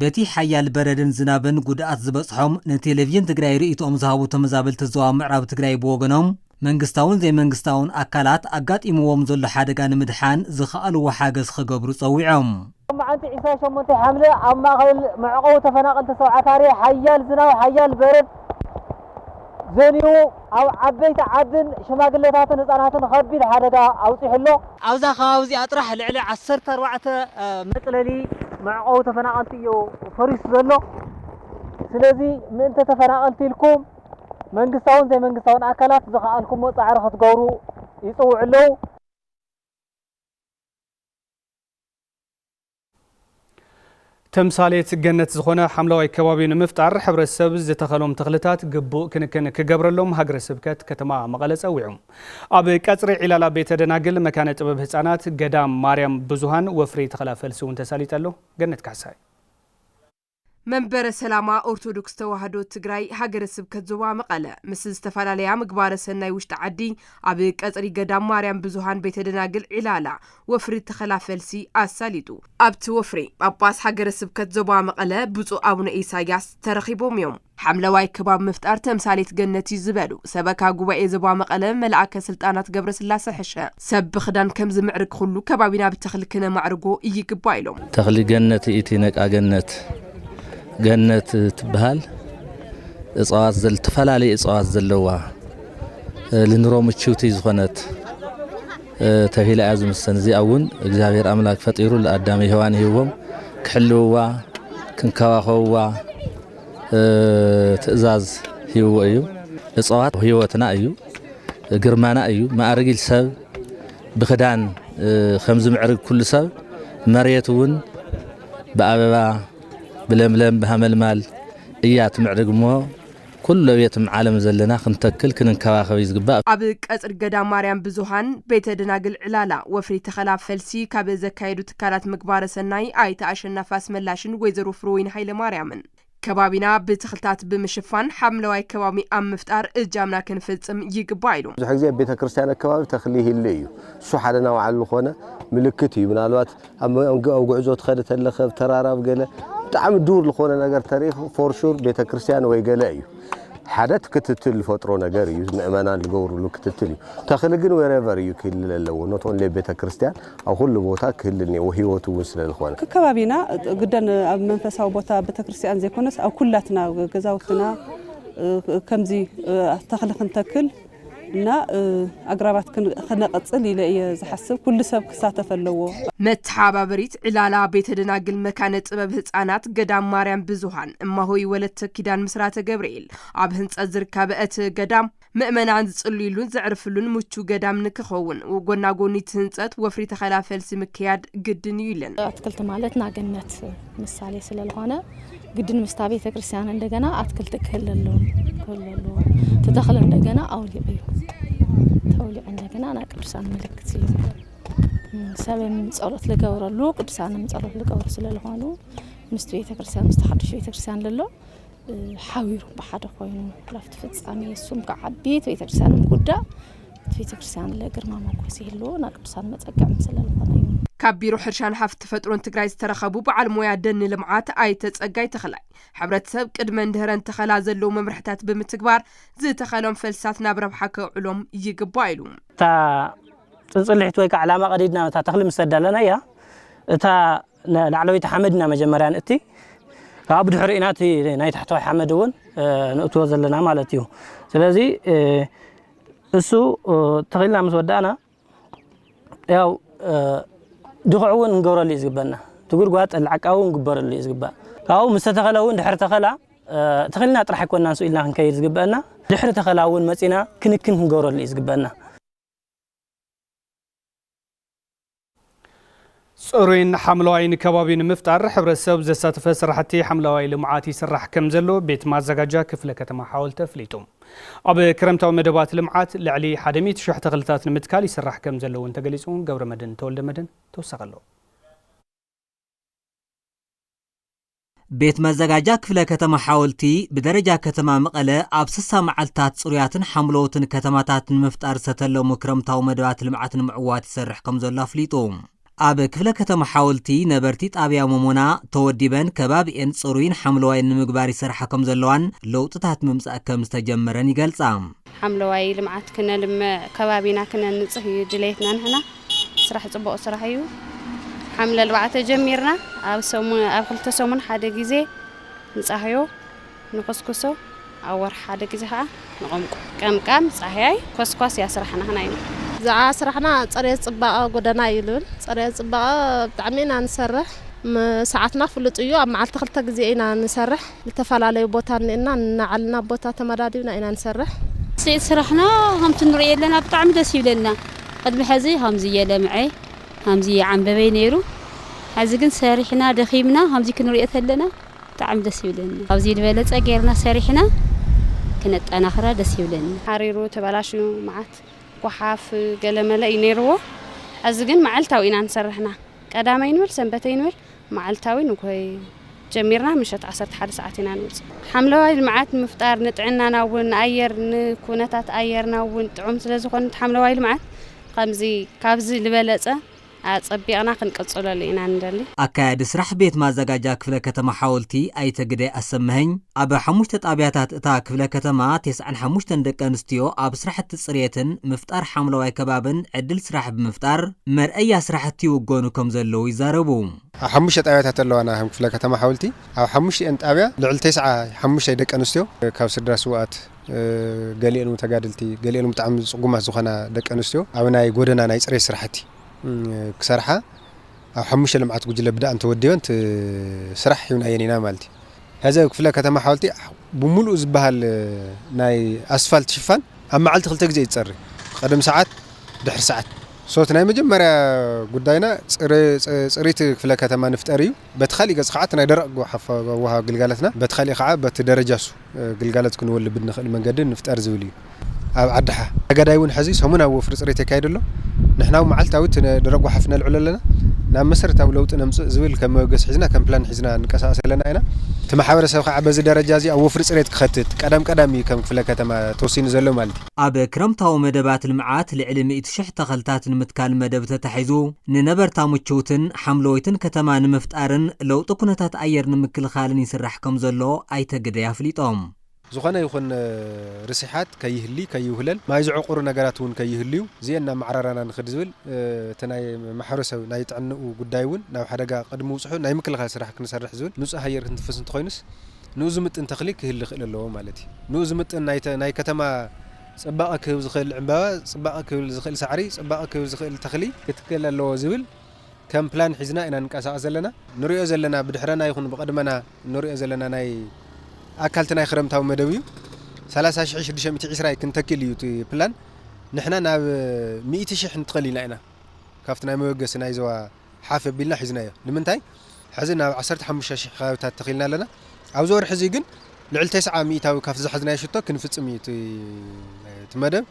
በቲ ሓያል በረድን ዝናብን ጉድኣት ዝበጽሖም ንቴሌቪዥን ትግራይ ርእይቶኦም ዝሃቡ ተመዛበልቲ ዞባ ምዕራብ ትግራይ ብወገኖም፣ መንግስታውን ዘይመንግስታውን ኣካላት ኣጋጢምዎም ዘሎ ሓደጋ ንምድሓን ዝኸኣልዎ ሓገዝ ክገብሩ ጸዊዖም። ሎማዓንቲ ዕስራን ሸሞንተን ሓምለ ኣብ ማእኸል መዕቆቢ ተፈናቐልቲ ሰብዓ ካሬ ሓያል ዝናብ፣ ሓያል በረድ ዘንዩ ኣብ ዓበይቲ ዓድን ሽማግለታትን ህፃናትን ኸቢድ ሓደጋ ኣውፂሑ ኣሎ። ኣብዛ ከባቢ እዚኣ ጥራሕ ልዕሊ ዓሰርተ ኣርባዕተ መፅለሊ መዕቆቢ ተፈናቐልቲ እዩ ፈሪሱ ዘሎ። ስለዚ ምእንተ ተፈናቐልቲ ኢልኩም መንግስታውን ዘይመንግስታውን ኣካላት ዝኸኣልኩሞ ፃዕሪ ክትገብሩ ይፅውዑ ኣለዉ። ተምሳሌት ገነት ዝኾነ ሓምለዋይ ከባቢ ንምፍጣር ሕብረተሰብ ዝተኸሎም ተኽልታት ግቡእ ክንክን ክገብረሎም ሃገረ ስብከት ከተማ መቐለ ጸዊዑ። ኣብ ቀጽሪ ዒላላ ቤተ ደናግል መካነ ጥበብ ህጻናት ገዳም ማርያም ብዙሃን ወፍሪ ተኸላ ፈልሲ እውን ተሳሊጠ ኣሎ። ገነት ካሕሳይ። መንበረ ሰላማ ኦርቶዶክስ ተዋህዶ ትግራይ ሃገረ ስብከት ዞባ መቐለ ምስ ዝተፈላለያ ምግባረ ሰናይ ውሽጢ ዓዲ ኣብ ቀጽሪ ገዳም ማርያም ብዙሃን ቤተ ደናግል ዒላላ ወፍሪ ተኸላ ፈልሲ ኣሳሊጡ። ኣብቲ ወፍሪ ጳጳስ ሃገረ ስብከት ዞባ መቐለ ብፁዕ ኣቡነ ኢሳያስ ተረኺቦም እዮም። ሓምለዋይ ከባቢ ምፍጣር ተምሳሌት ገነት እዩ ዝበሉ ሰበካ ጉባኤ ዞባ መቐለ መልኣከ ስልጣናት ገብረስላሴ ሕሸ፣ ሰብ ብኽዳን ከም ዝምዕርግ ኩሉ ከባቢና ብተኽሊ ክነማዕርጎ ይግባእ ኢሎም። ተኽሊ ገነት እቲ ነቃ ገነት፣ ገነት ትበሃል እፅዋት ዘል-፣ ዝተፈላለዩ እፅዋት ዘለዋ፣ እ፣ ልንሮ ምችውቲ ዝኾነት፣ እ፣ ተባሂላ እያ ዝምሰን። እዚኣ እውን እግዚኣብሔር ኣምላክ ፈጢሩ ለኣዳም ሔዋን ሂብዎም ክሕልውዋ፣ ክንከባኸብዋ፣ እ፣ ትእዛዝ ሂብዎ እዩ። እፅዋት ህይወትና እዩ፣ ግርማና እዩ። ማእርግ ኢል ሰብ ብኽዳን፣ እ፣ ከም ዝምዕርግ ኩሉ ሰብ መሬት እውን ብኣበባ፣ ብለምለም፣ ብሃመልማል እያ ትምዕርግ እሞ ኩሉ ቤት ዓለም ዘለና ክንተክል ክንንከባኸብ እዩ ዝግባእ። ኣብ ቀጽሪ ገዳም ማርያም ብዙሃን ቤተ ደናግል ዕላላ ወፍሪ ተኸላ ፈልሲ ካብ ዘካየዱ ትካላት ምግባረ ሰናይ ኣይተ ኣሸናፊ ኣስመላሽን ወይዘሮ ፍሩወይን ሃይለ ማርያምን ከባቢና ብተኽልታት ብምሽፋን ሓምለዋይ ከባቢ ኣብ ምፍጣር እጃምና ክንፍጽም ይግባእ ኢሎም። ብዙሕ ግዜ ኣብ ቤተ ክርስቲያን ኣከባቢ ተኽሊ ይህሉ እዩ። እሱ ሓደ ናባዕሉ ዝኾነ ምልክት እዩ። ምናልባት ኣብ መ-፣ ኣብ ጉዕዞ ትኸድ ተለኸ፣ ኣብ ተራራ፣ ኣብ ገለ ብጣዕሚ ዱር ዝኾነ ነገር ተሪኽ፣ ፎር ሹር ቤተ ክርስቲያን ወይ ገለ እዩ። ሓደ እቲ ክትትል ዝፈጥሮ ነገር እዩ፣ ምእመናን ዝገብሩሉ ክትትል እዩ። ተኽሊ ግን ዌሬቨር እዩ ክህልል ኣለዎ። ኖት ኦንሊ ቤተ ክርስቲያን፣ ኣብ ኩሉ ቦታ ክህልል እኒኦ፣ ህይወቱ እውን ስለ ዝኾነ። ከከባቢና ግደን ኣብ መንፈሳዊ ቦታ ቤተ ክርስቲያን ዘይኮነስ ኣብ ኩላትና ገዛውትና፣ እ፣ ከምዚ፣ እ፣ ተኽሊ ክንተክል እና፣ እ፣ ኣግራባት ክን-፣ ክነቐጽል ኢለ እየ ዝሓስብ። ኩሉ ሰብ ክሳተፍ ኣለዎ። መተሓባበሪት ዕላላ ቤተ ደናግል መካነ ጥበብ ህጻናት ገዳም ማርያም ብዙሃን እማሆይ ወለተ ኪዳን ምስራተ ገብርኤል ኣብ ህንጸት ዝርከብ እቲ ገዳም ምእመናን ዝጽልዩሉን ዘዕርፍሉን ምቹ ገዳም ንክኸውን ጎና ጎኒ እቲ ህንጸት ወፍሪ ተኸላ ፈልሲ ምክያድ ግድን እዩ ኢለን። ኣትክልቲ ማለት ናገነት ምሳሌ ስለዝኾነ ግድን ምስታ ቤተ ክርስቲያን እንደገና ኣትክልቲ ክህል ኣለዎ፣ ክህል ኣለዎ። እቲ ተኽሊ እንደገና ኣውሊዕ እዩ። ተውሊዕ እንደገና ናይ ቅዱሳን ምልክት እዩ። እም፣ ሰብም ጸሎት ልገብረሉ፣ ቅዱሳንም ጸሎት ልገብሩ ስለዝኾኑ ምስቲ ቤተ ክርስቲያን፣ ምስቲ ሓድሽ ቤተ ክርስቲያን ለሎ ሓቢሩ ብሓደ ኮይኑ፣ ላፍቲ ፍጻሜ እሱም ከዓቢ፣ እቲ ቤተክርስትያንም ጉዳ፣ እቲ ቤተክርስትያን ለግርማ ሞገስ ይህልዎ፣ ና ቅዱሳን መጸግዕም ስለልኾነ እዩ። ካብ ቢሮ ሕርሻን ሃፍቲ ተፈጥሮን ትግራይ ዝተረኸቡ በዓል ሞያ ደን ልምዓት ኣይተ ጸጋይ ተኽላይ፣ ሕብረተሰብ ቅድመን ድህረን ተኸላ ዘለዉ መምርሕታት ብምትግባር ዝተኸሎም ፈልስታት ናብ ረብሓ ከውዕሎም ይግባእ ኢሉ። እታ ጽንጽሊሕት ወይ ከዓ ዕላማ ቀዲድና እታ ተኽሊ ምስ ተዳለና እያ፣ እታ ነ-፣ ላዕለወይቲ ሓመድ ኢና መጀመርያ ንእቲ፣ ካብኡ ብድሕሪኡ ኢና እቲ ናይ ታሕተዋይ ሓመድ እውን፣ እ፣ ንእትዎ ዘለና ማለት እዩ። ስለዚ፣ እ፣ እሱ፣ እ፣ ተኺልና ምስ ወዳእና፣ ያው፣ እ፣ ድኹዕ እውን ክንገብረሉ እዩ ዝግበአና። እቲ ጉድጓድ ጥልዓቃ እውን ክግበረሉ እዩ ዝግባእ። ካብኡ ምስ ተተኸለ እውን ድሕሪ ተኸላ፣ እ፣ ተኺልና ጥራሕ ኣይኮንናን ስኡ ኢልና ክንከይድ ዝግበአና። ድሕሪ ተኸላ እውን መፂና ክንክን ክንገብረሉ እዩ ዝግበአና። ጽሩይን ሓምለዋይን ከባቢ ንምፍጣር ሕብረተሰብ ዘሳተፈ ስራሕቲ ሓምለዋይ ልምዓት ይስራሕ ከም ዘሎ ቤት ማዘጋጃ ክፍለ ከተማ ሓወልቲ ኣፍሊጡ። ኣብ ክረምታዊ መደባት ልምዓት ልዕሊ ሓደ ሚእቲ ሽሕ ተኽልታት ንምትካል ይስራሕ ከም ዘሎ እውን ተገሊጹ። ገብረመድህን ተወልደመድህን ተወሳኺ ኣለዎ። ቤት መዘጋጃ ክፍለ ከተማ ሓወልቲ ብደረጃ ከተማ መቐለ ኣብ ስሳ መዓልታት ጽሩያትን ሓምለዎትን ከተማታት ንምፍጣር ዝተለሙ ክረምታዊ መደባት ልምዓት ንምዕዋት ይሰርሕ ከም ዘሎ ኣፍሊጡ። ኣብ ክፍለ ከተማ ሓወልቲ ነበርቲ ጣብያ መሞና ተወዲበን ከባቢኤን ጽሩይን ሓምለዋይን ንምግባር ይሰርሓ ከም ዘለዋን ለውጥታት ምምጻእ ከም ዝተጀመረን ይገልጻ። ሓምለዋይ ልምዓት ክነልምዕ፣ ከባቢና ክነንጽህ እዩ ድሌትና። ንሕና ስራሕ ጽቡቕ ስራሕ እዩ። ሓምለ ኣርባዕተ ጀሚርና፣ ኣብ ሰሙን፣ ኣብ ክልተ ሰሙን ሓደ ግዜ ንጻህዮ፣ ንኹስኩሶ፣ ኣብ ወርሒ ሓደ ግዜ ኸዓ ንቐምቁ። ቀምቃም፣ ጻህያይ፣ ኮስኳስ እያ ስራሕና ኸና ኢና። እዛ ስራሕና ጽሬት ጽባቐ ጎደና እዩ ልብል። ጽሬት ጽባቐ ብጣዕሚ ኢና ንሰርሕ። ም-፣ ሰዓትና ፍሉጥ እዩ። ኣብ መዓልቲ ክልተ ግዜ ኢና ንሰርሕ። ዝተፈላለዩ ቦታ እኒአና፣ ንናዓልና ቦታ ተመዳዲብና ኢና ንሰርሕ። ውፅኢት ስራሕና ከምቲ ንሪኦ ኣለና ብጣዕሚ ደስ ይብለና። ቅድሚ ሕዚ ከምዚ እየለምዐ፣ ከምዚ እየዓንበበይ ነይሩ። ሕዚ ግን ሰሪሕና ደኺምና ከምዚ ክንሪኦ ተለና ብጣዕሚ ደስ ይብለና። ካብዚ ዝበለፀ ጌርና ሰሪሕና ክነጠናኽራ ደስ ይብለና። ሓሪሩ ተበላሽዩ መዓት ጓሓፍ ገለመለ እዩ ነይርዎ። ሕዚ ግን መዓልታዊ ኢና ንሰርሕና። ቀዳማይ ንብል ሰንበተይ ንብል መዓልታዊ ንግሆይ ጀሚርና ምሸት ዓሰርተ ሓደ ሰዓት ኢና ንውፅእ። ሓምለዋይ ልምዓት ንምፍጣር ንጥዕናና እውን ንኣየር ንኩነታት ኣየርና እውን ጥዑም ስለ ዝኾነ እቲ ሓምለዋይ ልምዓት ከምዚ ካብዚ ዝበለፀ ኣፀቢቕና ክንቅፅለሉ ኢና ንደሊ። ኣካያዲ ስራሕ ቤት ማዘጋጃ ክፍለ ከተማ ሓወልቲ ኣይተ ግዳይ ኣሰመሀኝ ኣብ ሓሙሽተ ጣብያታት እታ ክፍለ ከተማ ተስዓን ሓሙሽተን ደቂ ኣንስትዮ ኣብ ስራሕቲ ፅሬትን ምፍጣር ሓምለዋይ ከባብን ዕድል ስራሕ ብምፍጣር መርኣያ ስራሕቲ ይውገኑ ከም ዘለዉ ይዛረቡ። ኣብ ሓሙሽተ ጣብያታት ኣለዋና ከም ክፍለ ከተማ ሓወልቲ። ኣብ ሓሙሽተን ጣብያ ልዕሊ ተስዓ ሓሙሽተ ደቂ ኣንስትዮ ካብ ስድራ ስውኣት፣ እ፣ ገሊአን እውን ተጋደልቲ፣ ገሊአን እውን ብጣዕሚ ጽጉማት ዝኾና ደቂ ኣንስትዮ ኣብ ናይ ጎደና ናይ ጽሬት ስራሕቲ፣ እ፣ ክሰርሓ ኣብ ሓሙሽተ ልምዓት ጉጅለ ብደኣን ተወዲበን እቲ ስራሕ ሂብናየን ኢና ማለት እዩ። ሕዚ ኣብ ክፍለ ከተማ ሓወልቲ ብምሉኡ ዝበሃል ናይ ኣስፋልት ሽፋን ኣብ መዓልቲ ክልተ ግዜ እዩ ዝጸሪ። ቀደም ሰዓት፣ ድሕሪ ሰዓት። ሶ እቲ ናይ መጀመርያ ጉዳይና ጽረ-፣ ጽ-፣ ጽሪት ክፍለ ከተማ ንፍጠር እዩ። በቲ ካሊእ ገጽ ከዓ እቲ ናይ ደረቕ ጎሓፍ ኣወሃሃባ ግልጋሎትና በቲ ካሊእ ከዓ በቲ ደረጃ እሱ ግልጋሎት ክንወልድ ብንኽእል መንገዲ ንፍጠር ዝብል እዩ። ኣብ ዓድሓ ተጋዳይ እውን ሕዚ ሰሙናዊ ወፍሪ ፅሬት የካይድ ኣሎ። ንሕና እውን መዓልታዊ እቲ ነ-፣ ደረቕ ጓሓፍ ነልዕሎ ኣለና። ናብ መሰረታዊ ለውጢ ነምፅእ ዝብል ከም መበገሲ ሒዝና፣ ከም ፕላን ሒዝና ንቀሳቀስ ኣለና ኢና። እቲ ማሕበረሰብ ከዓ በዚ ደረጃ እዚ ኣብ ወፍሪ ፅሬት ክኸትት ቀዳም ቀዳም እዩ ከም ክፍለ ከተማ ተወሲኑ ዘሎ ማለት እዩ። ኣብ ክረምታዊ መደባት ልምዓት ልዕሊ ሚእቲ ሽሕ ተኸልታት ንምትካል መደብ ተታሒዙ፣ ንነበርታ ምችውትን ሓምለወይትን ከተማ ንምፍጣርን ለውጢ ኩነታት ኣየር ንምክልኻልን ይስራሕ ከም ዘሎ ኣይተ ግደይ ኣፍሊጦም። ዝኾነ ይኹን፣ እ፣ ርስሓት ከይህሊ፣ ከይውህለል፣ ማይ ዝዕቑሩ ነገራት እውን ከይህልዩ፣ እዚአን እናመዓራረና ንኽድ ዝብል፣ እ፣ እቲ ናይ ማሕበረሰብ ናይ ጥዕንኡ ጉዳይ እውን ናብ ሓደጋ ቅድሚ ምብፅሑ ናይ ምክልኻል ስራሕ ክንሰርሕ ዝብል፣ ንፁህ ኣየር ክንትንፍስ እንተኾይኑስ፣ ንኡ ዝምጥን ተኽሊ ክህሊ ክእል ኣለዎ ማለት እዩ። ንኡ ዝምጥን ናይ ተ-፣ ናይ ከተማ ፅባቐ ክህብ ዝኽእል ዕምባባ፣ ፅባቐ ክህብ ዝኽእል ሳዕሪ፣ ፅባቐ ክህብ ዝኽእል ተኽሊ ክትከል ኣለዎ ዝብል ከም ፕላን ሒዝና ኢና ንንቀሳቐስ ዘለና። ንሪኦ ዘለና፣ ብድሕረና ይኹን ብቐድመና ንሪኦ ዘለና ናይ ኣካል እቲ ናይ ክረምታዊ መደብ እዩ። ሰላሳ ሽሕ ሽዱሽተ ሚእቲ ዕስራ ክንተክል እዩ እቲ ፕላን። ንሕና ናብ ሚእቲ ሽሕ ንትኸል ኢልና ኢና ካብቲ ናይ መበገሲ ናይ ዞባ ሓፍ ኣቢልና ሒዝናዮ። ንምንታይ? ሕዚ ናብ ዓሰርተ ሓሙሽተ ሽሕ ከባቢታት ተኺልና ኣለና። ኣብዚ ወርሒ እዚ ግን ልዕሊ ተስዓ ሚእታዊ ካብቲ ዝሓዝናዮ ሽቶ ክንፍጽም እዩ እቲ፣ እቲ መደብ።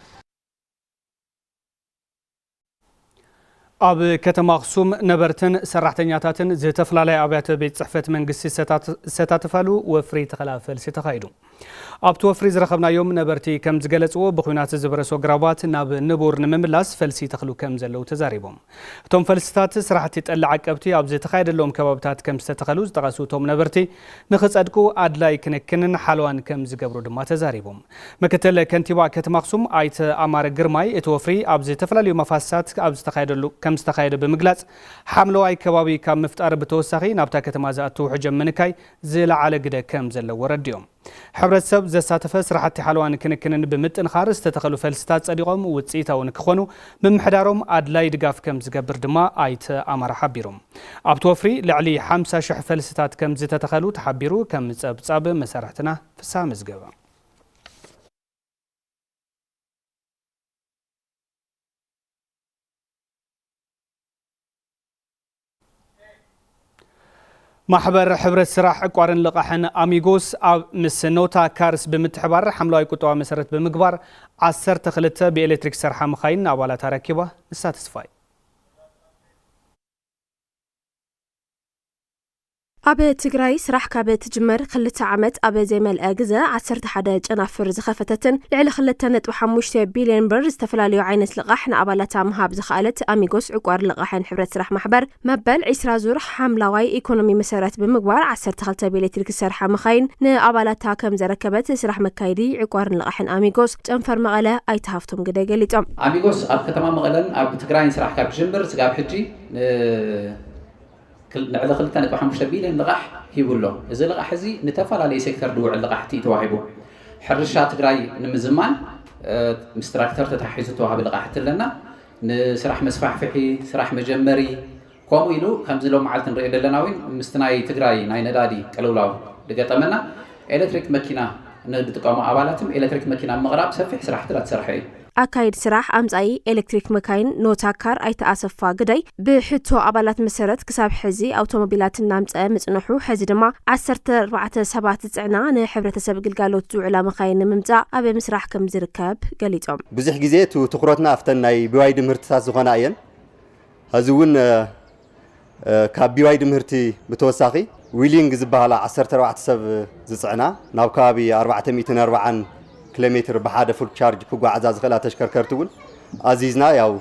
ኣብ ከተማ ኣኽሱም ነበርትን ሰራሕተኛታትን ዝተፈላለያ ኣብያተ ቤት ጽሕፈት መንግስቲ ዝተሳተፋሉ ወፍሪ ተኸላ ፈልሲ ተኻይዱ። ኣብቲ ወፍሪ ዝረኸብናዮም ነበርቲ ከም ዝገለጽዎ፣ ብኹናት ዝበረሶ ግራባት ናብ ንቡር ንምምላስ ፈልሲ ተኽሉ ከም ዘለዉ ተዛሪቦም። እቶም ፈልስታት ስራሕቲ ጠሊ ዓቀብቲ ኣብ ዝተኻየደሎም ከባብታት ከም ዝተተኸሉ ዝጠቐሱ እቶም ነበርቲ፣ ንኽጸድቁ ኣድላይ ክንክንን ሓለዋን ከም ዝገብሩ ድማ ተዛሪቦም። ምክትል ከንቲባ ከተማ ኣኽሱም ኣይተ ኣማረ ግርማይ፣ እቲ ወፍሪ ኣብ ዝተፈላለዩ መፋስሳት ኣብ ዝተኻየደሉ ከም ዝተኻየደ ብምግላጽ፣ ሓምለዋይ ከባቢ ካብ ምፍጣር ብተወሳኺ ናብታ ከተማ ዝኣቱ ውሕጀ ምንካይ ዝለዓለ ግደ ከም ዘለዎ ረዲኦም። ሕብረተሰብ ዘሳተፈ ስራሕቲ ሓለዋን ክንክንን ብምጥንኻር ዝተተኸሉ ፈልስታት ጸዲቖም ውፅኢታዊ ንክኾኑ ምምሕዳሮም ኣድላይ ድጋፍ ከም ዝገብር ድማ ኣይተ ኣማረ ሓቢሮም። ኣብቲ ወፍሪ ልዕሊ ሓምሳ ሽሕ ፈልስታት ከም ዝተተኸሉ ተሓቢሩ። ከም ጸብጻብ መሳርሕትና ፍስሃ መዝገበ። ማሕበር ሕብረት ስራሕ ዕቋርን ልቓሕን ኣሚጎስ ኣብ ምስ ኖታ ካርስ ብምትሕባር ሓምለዋይ ቁጠባ መሰረት ብምግባር ዓሰርተ ክልተ ብኤሌክትሪክ ዝሰርሓ መኻይን ንኣባላት ኣረኪባ። ንሳ ተስፋይ። ኣብ ትግራይ ስራሕ ካብ ትጅመር ክልተ ዓመት ኣብ ዘይመልአ ግዘ ዓሰርተ ሓደ ጨናፍር ዝኸፈተትን ልዕሊ ክልተ ነጥቢ ሓሙሽተ ቢልዮን ብር ዝተፈላለዩ ዓይነት ልቓሕ ንኣባላታ ምሃብ ዝኸኣለት ኣሚጎስ ዕቋር ልቓሕን ሕብረት ስራሕ ማሕበር፣ መበል ዒስራ ዙር ሓምለዋይ ኢኮኖሚ መሰረት ብምግባር ዓሰርተ ክልተ ብኤሌክትሪክ ዝሰርሓ መኻይን ንኣባላታ ከም ዘረከበት ስራሕ መካየዲ ዕቋርን ልቓሕን ኣሚጎስ ጨንፈር መቐለ ኣይተ ሃፍቶም ግደ ገሊጾም። ኣሚጎስ ኣብ ከተማ መቐለን ኣብ ትግራይን ስራሕ ካብ ዝጅምር ስጋብ ሕጂ ን- ክል- ንዕሊ ክልተ ነጥቢ ሓሙሽተ ቢልዮን ልቓሕ ሂቡ ኣሎ። እዚ ልቓሕ እዚ ንተፈላለየ ሴክተር ዝውዕል ልቓሕቲ እዩ ተዋሂቡ። ሕርሻ ትግራይ ንምዝማን፣ እ፣ ምስ ትራክተር ተታሒዙ ተዋህቢ ልቓሕቲ ኣለና። ንስራሕ መስፋሕፍሒ፣ ስራሕ መጀመሪ፣ ከምኡ ኢሉ ከምዚ ሎም መዓልቲ ንሪኦ ዘለና እውን ምስቲ ናይ ትግራይ ናይ ነዳዲ ቅልውላው ዝገጠመና ኤሌክትሪክ መኪና ንዝጥቀሙ ኣባላትም ኤሌክትሪክ መኪና ምቕራብ ሰፊሕ ስራሕቲ እንዳተሰርሐ እዩ። ኣካይድ ስራሕ ኣምጻኢ ኤሌክትሪክ መካይን ኖታ ካር ኣይተ ኣሰፋ ግደይ፣ ብሕቶ ኣባላት መሰረት ክሳብ ሕዚ ኣውቶሞቢላት እናምጸአ ምጽንሑ፣ ሕዚ ድማ ዓሰርተ ኣርባዕተ ሰባት ዝጽዕና ንሕብረተሰብ ግልጋሎት ዝውዕላ መካይን ንምምጻእ ኣብ ምስራሕ ከም ዝርከብ ገሊጾም። ብዙሕ ግዜ ቱ-፣ ትኹረትና ኣብተን ናይ ቢዋይዲ ምህርትታት ዝኾና እየን። ሕዚ እውን፣ እ፣ እ፣ ካብ ቢዋይዲ ምህርቲ ብተወሳኺ ዊሊንግ ዝበሃላ ዓሰርተ ኣርባዕተ ሰብ ዝጽዕና ናብ ከባቢ ኣርባዕተ ሚእትን ኣርባዓን ኪሎ ሜትር ብሓደ ፉል ቻርጅ ክጓዓዛ ዝኽእላ ተሽከርከርቲ እውን ኣዚዝና፣ ያው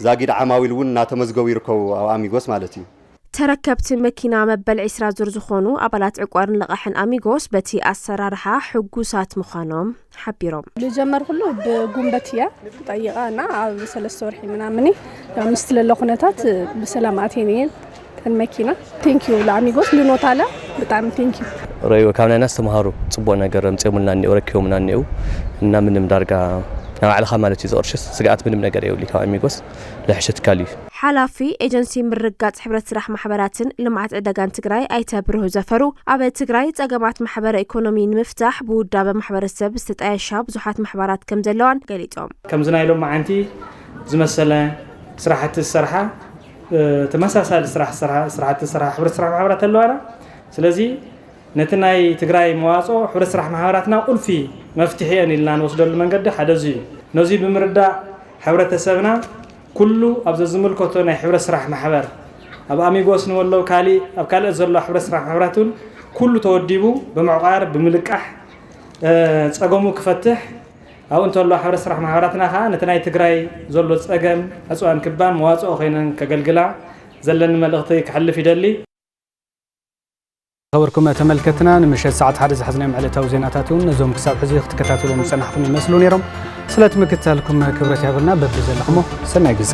ዛጊድ ዓማዊል እውን እናተመዝገቡ ይርከቡ ኣብ ኣሚጎስ ማለት እዩ። ተረከብቲ መኪና መበል ዒስራ ዙር ዝኾኑ ኣባላት ዕቋርን ልቓሕን ኣሚጎስ በቲ ኣሰራርሓ ሕጉሳት ምዃኖም ሓቢሮም። ልጀመርኩሉ ብጉንበት እያ ጠይቃ እና ኣብ ሰለስተ ወርሒ ምናምን ያው ምስቲ ለሎ ኩነታት ብሰላም ኣትየን እየን ተን መኪና። ቴንኪዩ ለኣሚጎስ ልኖታላ ብጣዕሚ ቴንኪዩ። ረእይዎ ካብ ናይና ዝተምሃሩ ጽቡቕ ነገር ኣምጺኦምልና እኒኦ፣ ረኪቦምና እኒኦ እና ምንም ዳርጋ ንባዕልኻ ማለት እዩ ዝቕርሽስ ስግኣት ምንም ነገር የብሉ ካብ ኣሚጎስ ለሕሸትካል እዩ። ሓላፊ ኤጀንሲ ምርግጋጽ ሕብረት ስራሕ ማሕበራትን ልምዓት ዕዳጋን ትግራይ ኣይተ ብሩህ ዘፈሩ፣ ኣብ ትግራይ ጸገማት ማሕበረ ኢኮኖሚ ንምፍታሕ ብውዳበ ማሕበረሰብ ዝተጣየሻ ብዙሓት ማሕበራት ከም ዘለዋን ገሊጾም። ከምዚ ናይ ሎማዓንቲ ዝመሰለ ስራሕቲ ዝሰርሓ፣ እ፣ ተመሳሳሊ ስራሕ ዝሰርሓ፣ ስራሕቲ ዝሰርሓ ሕብረት ስራሕ ማሕበራት ኣለዋና። ስለዚ ነቲ ናይ ትግራይ መዋፅኦ ሕብረት ስራሕ ማሕበራትና ቁልፊ መፍትሒ እየን ኢልና ንወስደሉ መንገዲ ሓደ እዚ እዩ። ነዚ ብምርዳእ ሕብረተሰብና ኩሉ ኣብ ዘዝምልከቶ ናይ ሕብረት ስራሕ ማሕበር ኣብ ኣሚጎስ ንወሎ ካሊእ ኣብ ካልኦት ዘሎ ሕብረት ስራሕ ማሕበራት እውን ኩሉ ተወዲቡ ብምዕቋር ብምልቃሕ፣ እ፣ ፀገሙ ክፈትሕ ኣብኡ እንተሎ ሕብረት ስራሕ ማሕበራትና ከዓ ነቲ ናይ ትግራይ ዘሎ ፀገም ዕፅዋን ክባን መዋፅኦ ኮይነን ከገልግላ ዘለኒ መልእኽቲ ክሕልፍ ይደሊ። ዝኸበርኩም ተመልከትና፣ ንምሸት ሰዓት ሓደ ዝሓዝናዮም ዕለታዊ ዜናታት እውን ነዞም ክሳብ ሕዚ ክትከታተሎም ዝጸናሕኩም ይመስሉ ነይሮም። ስለ እቲ ምክትታልኩም ክብረት ይሃበልና። በብዘለኹሞ ሰናይ ግዜ።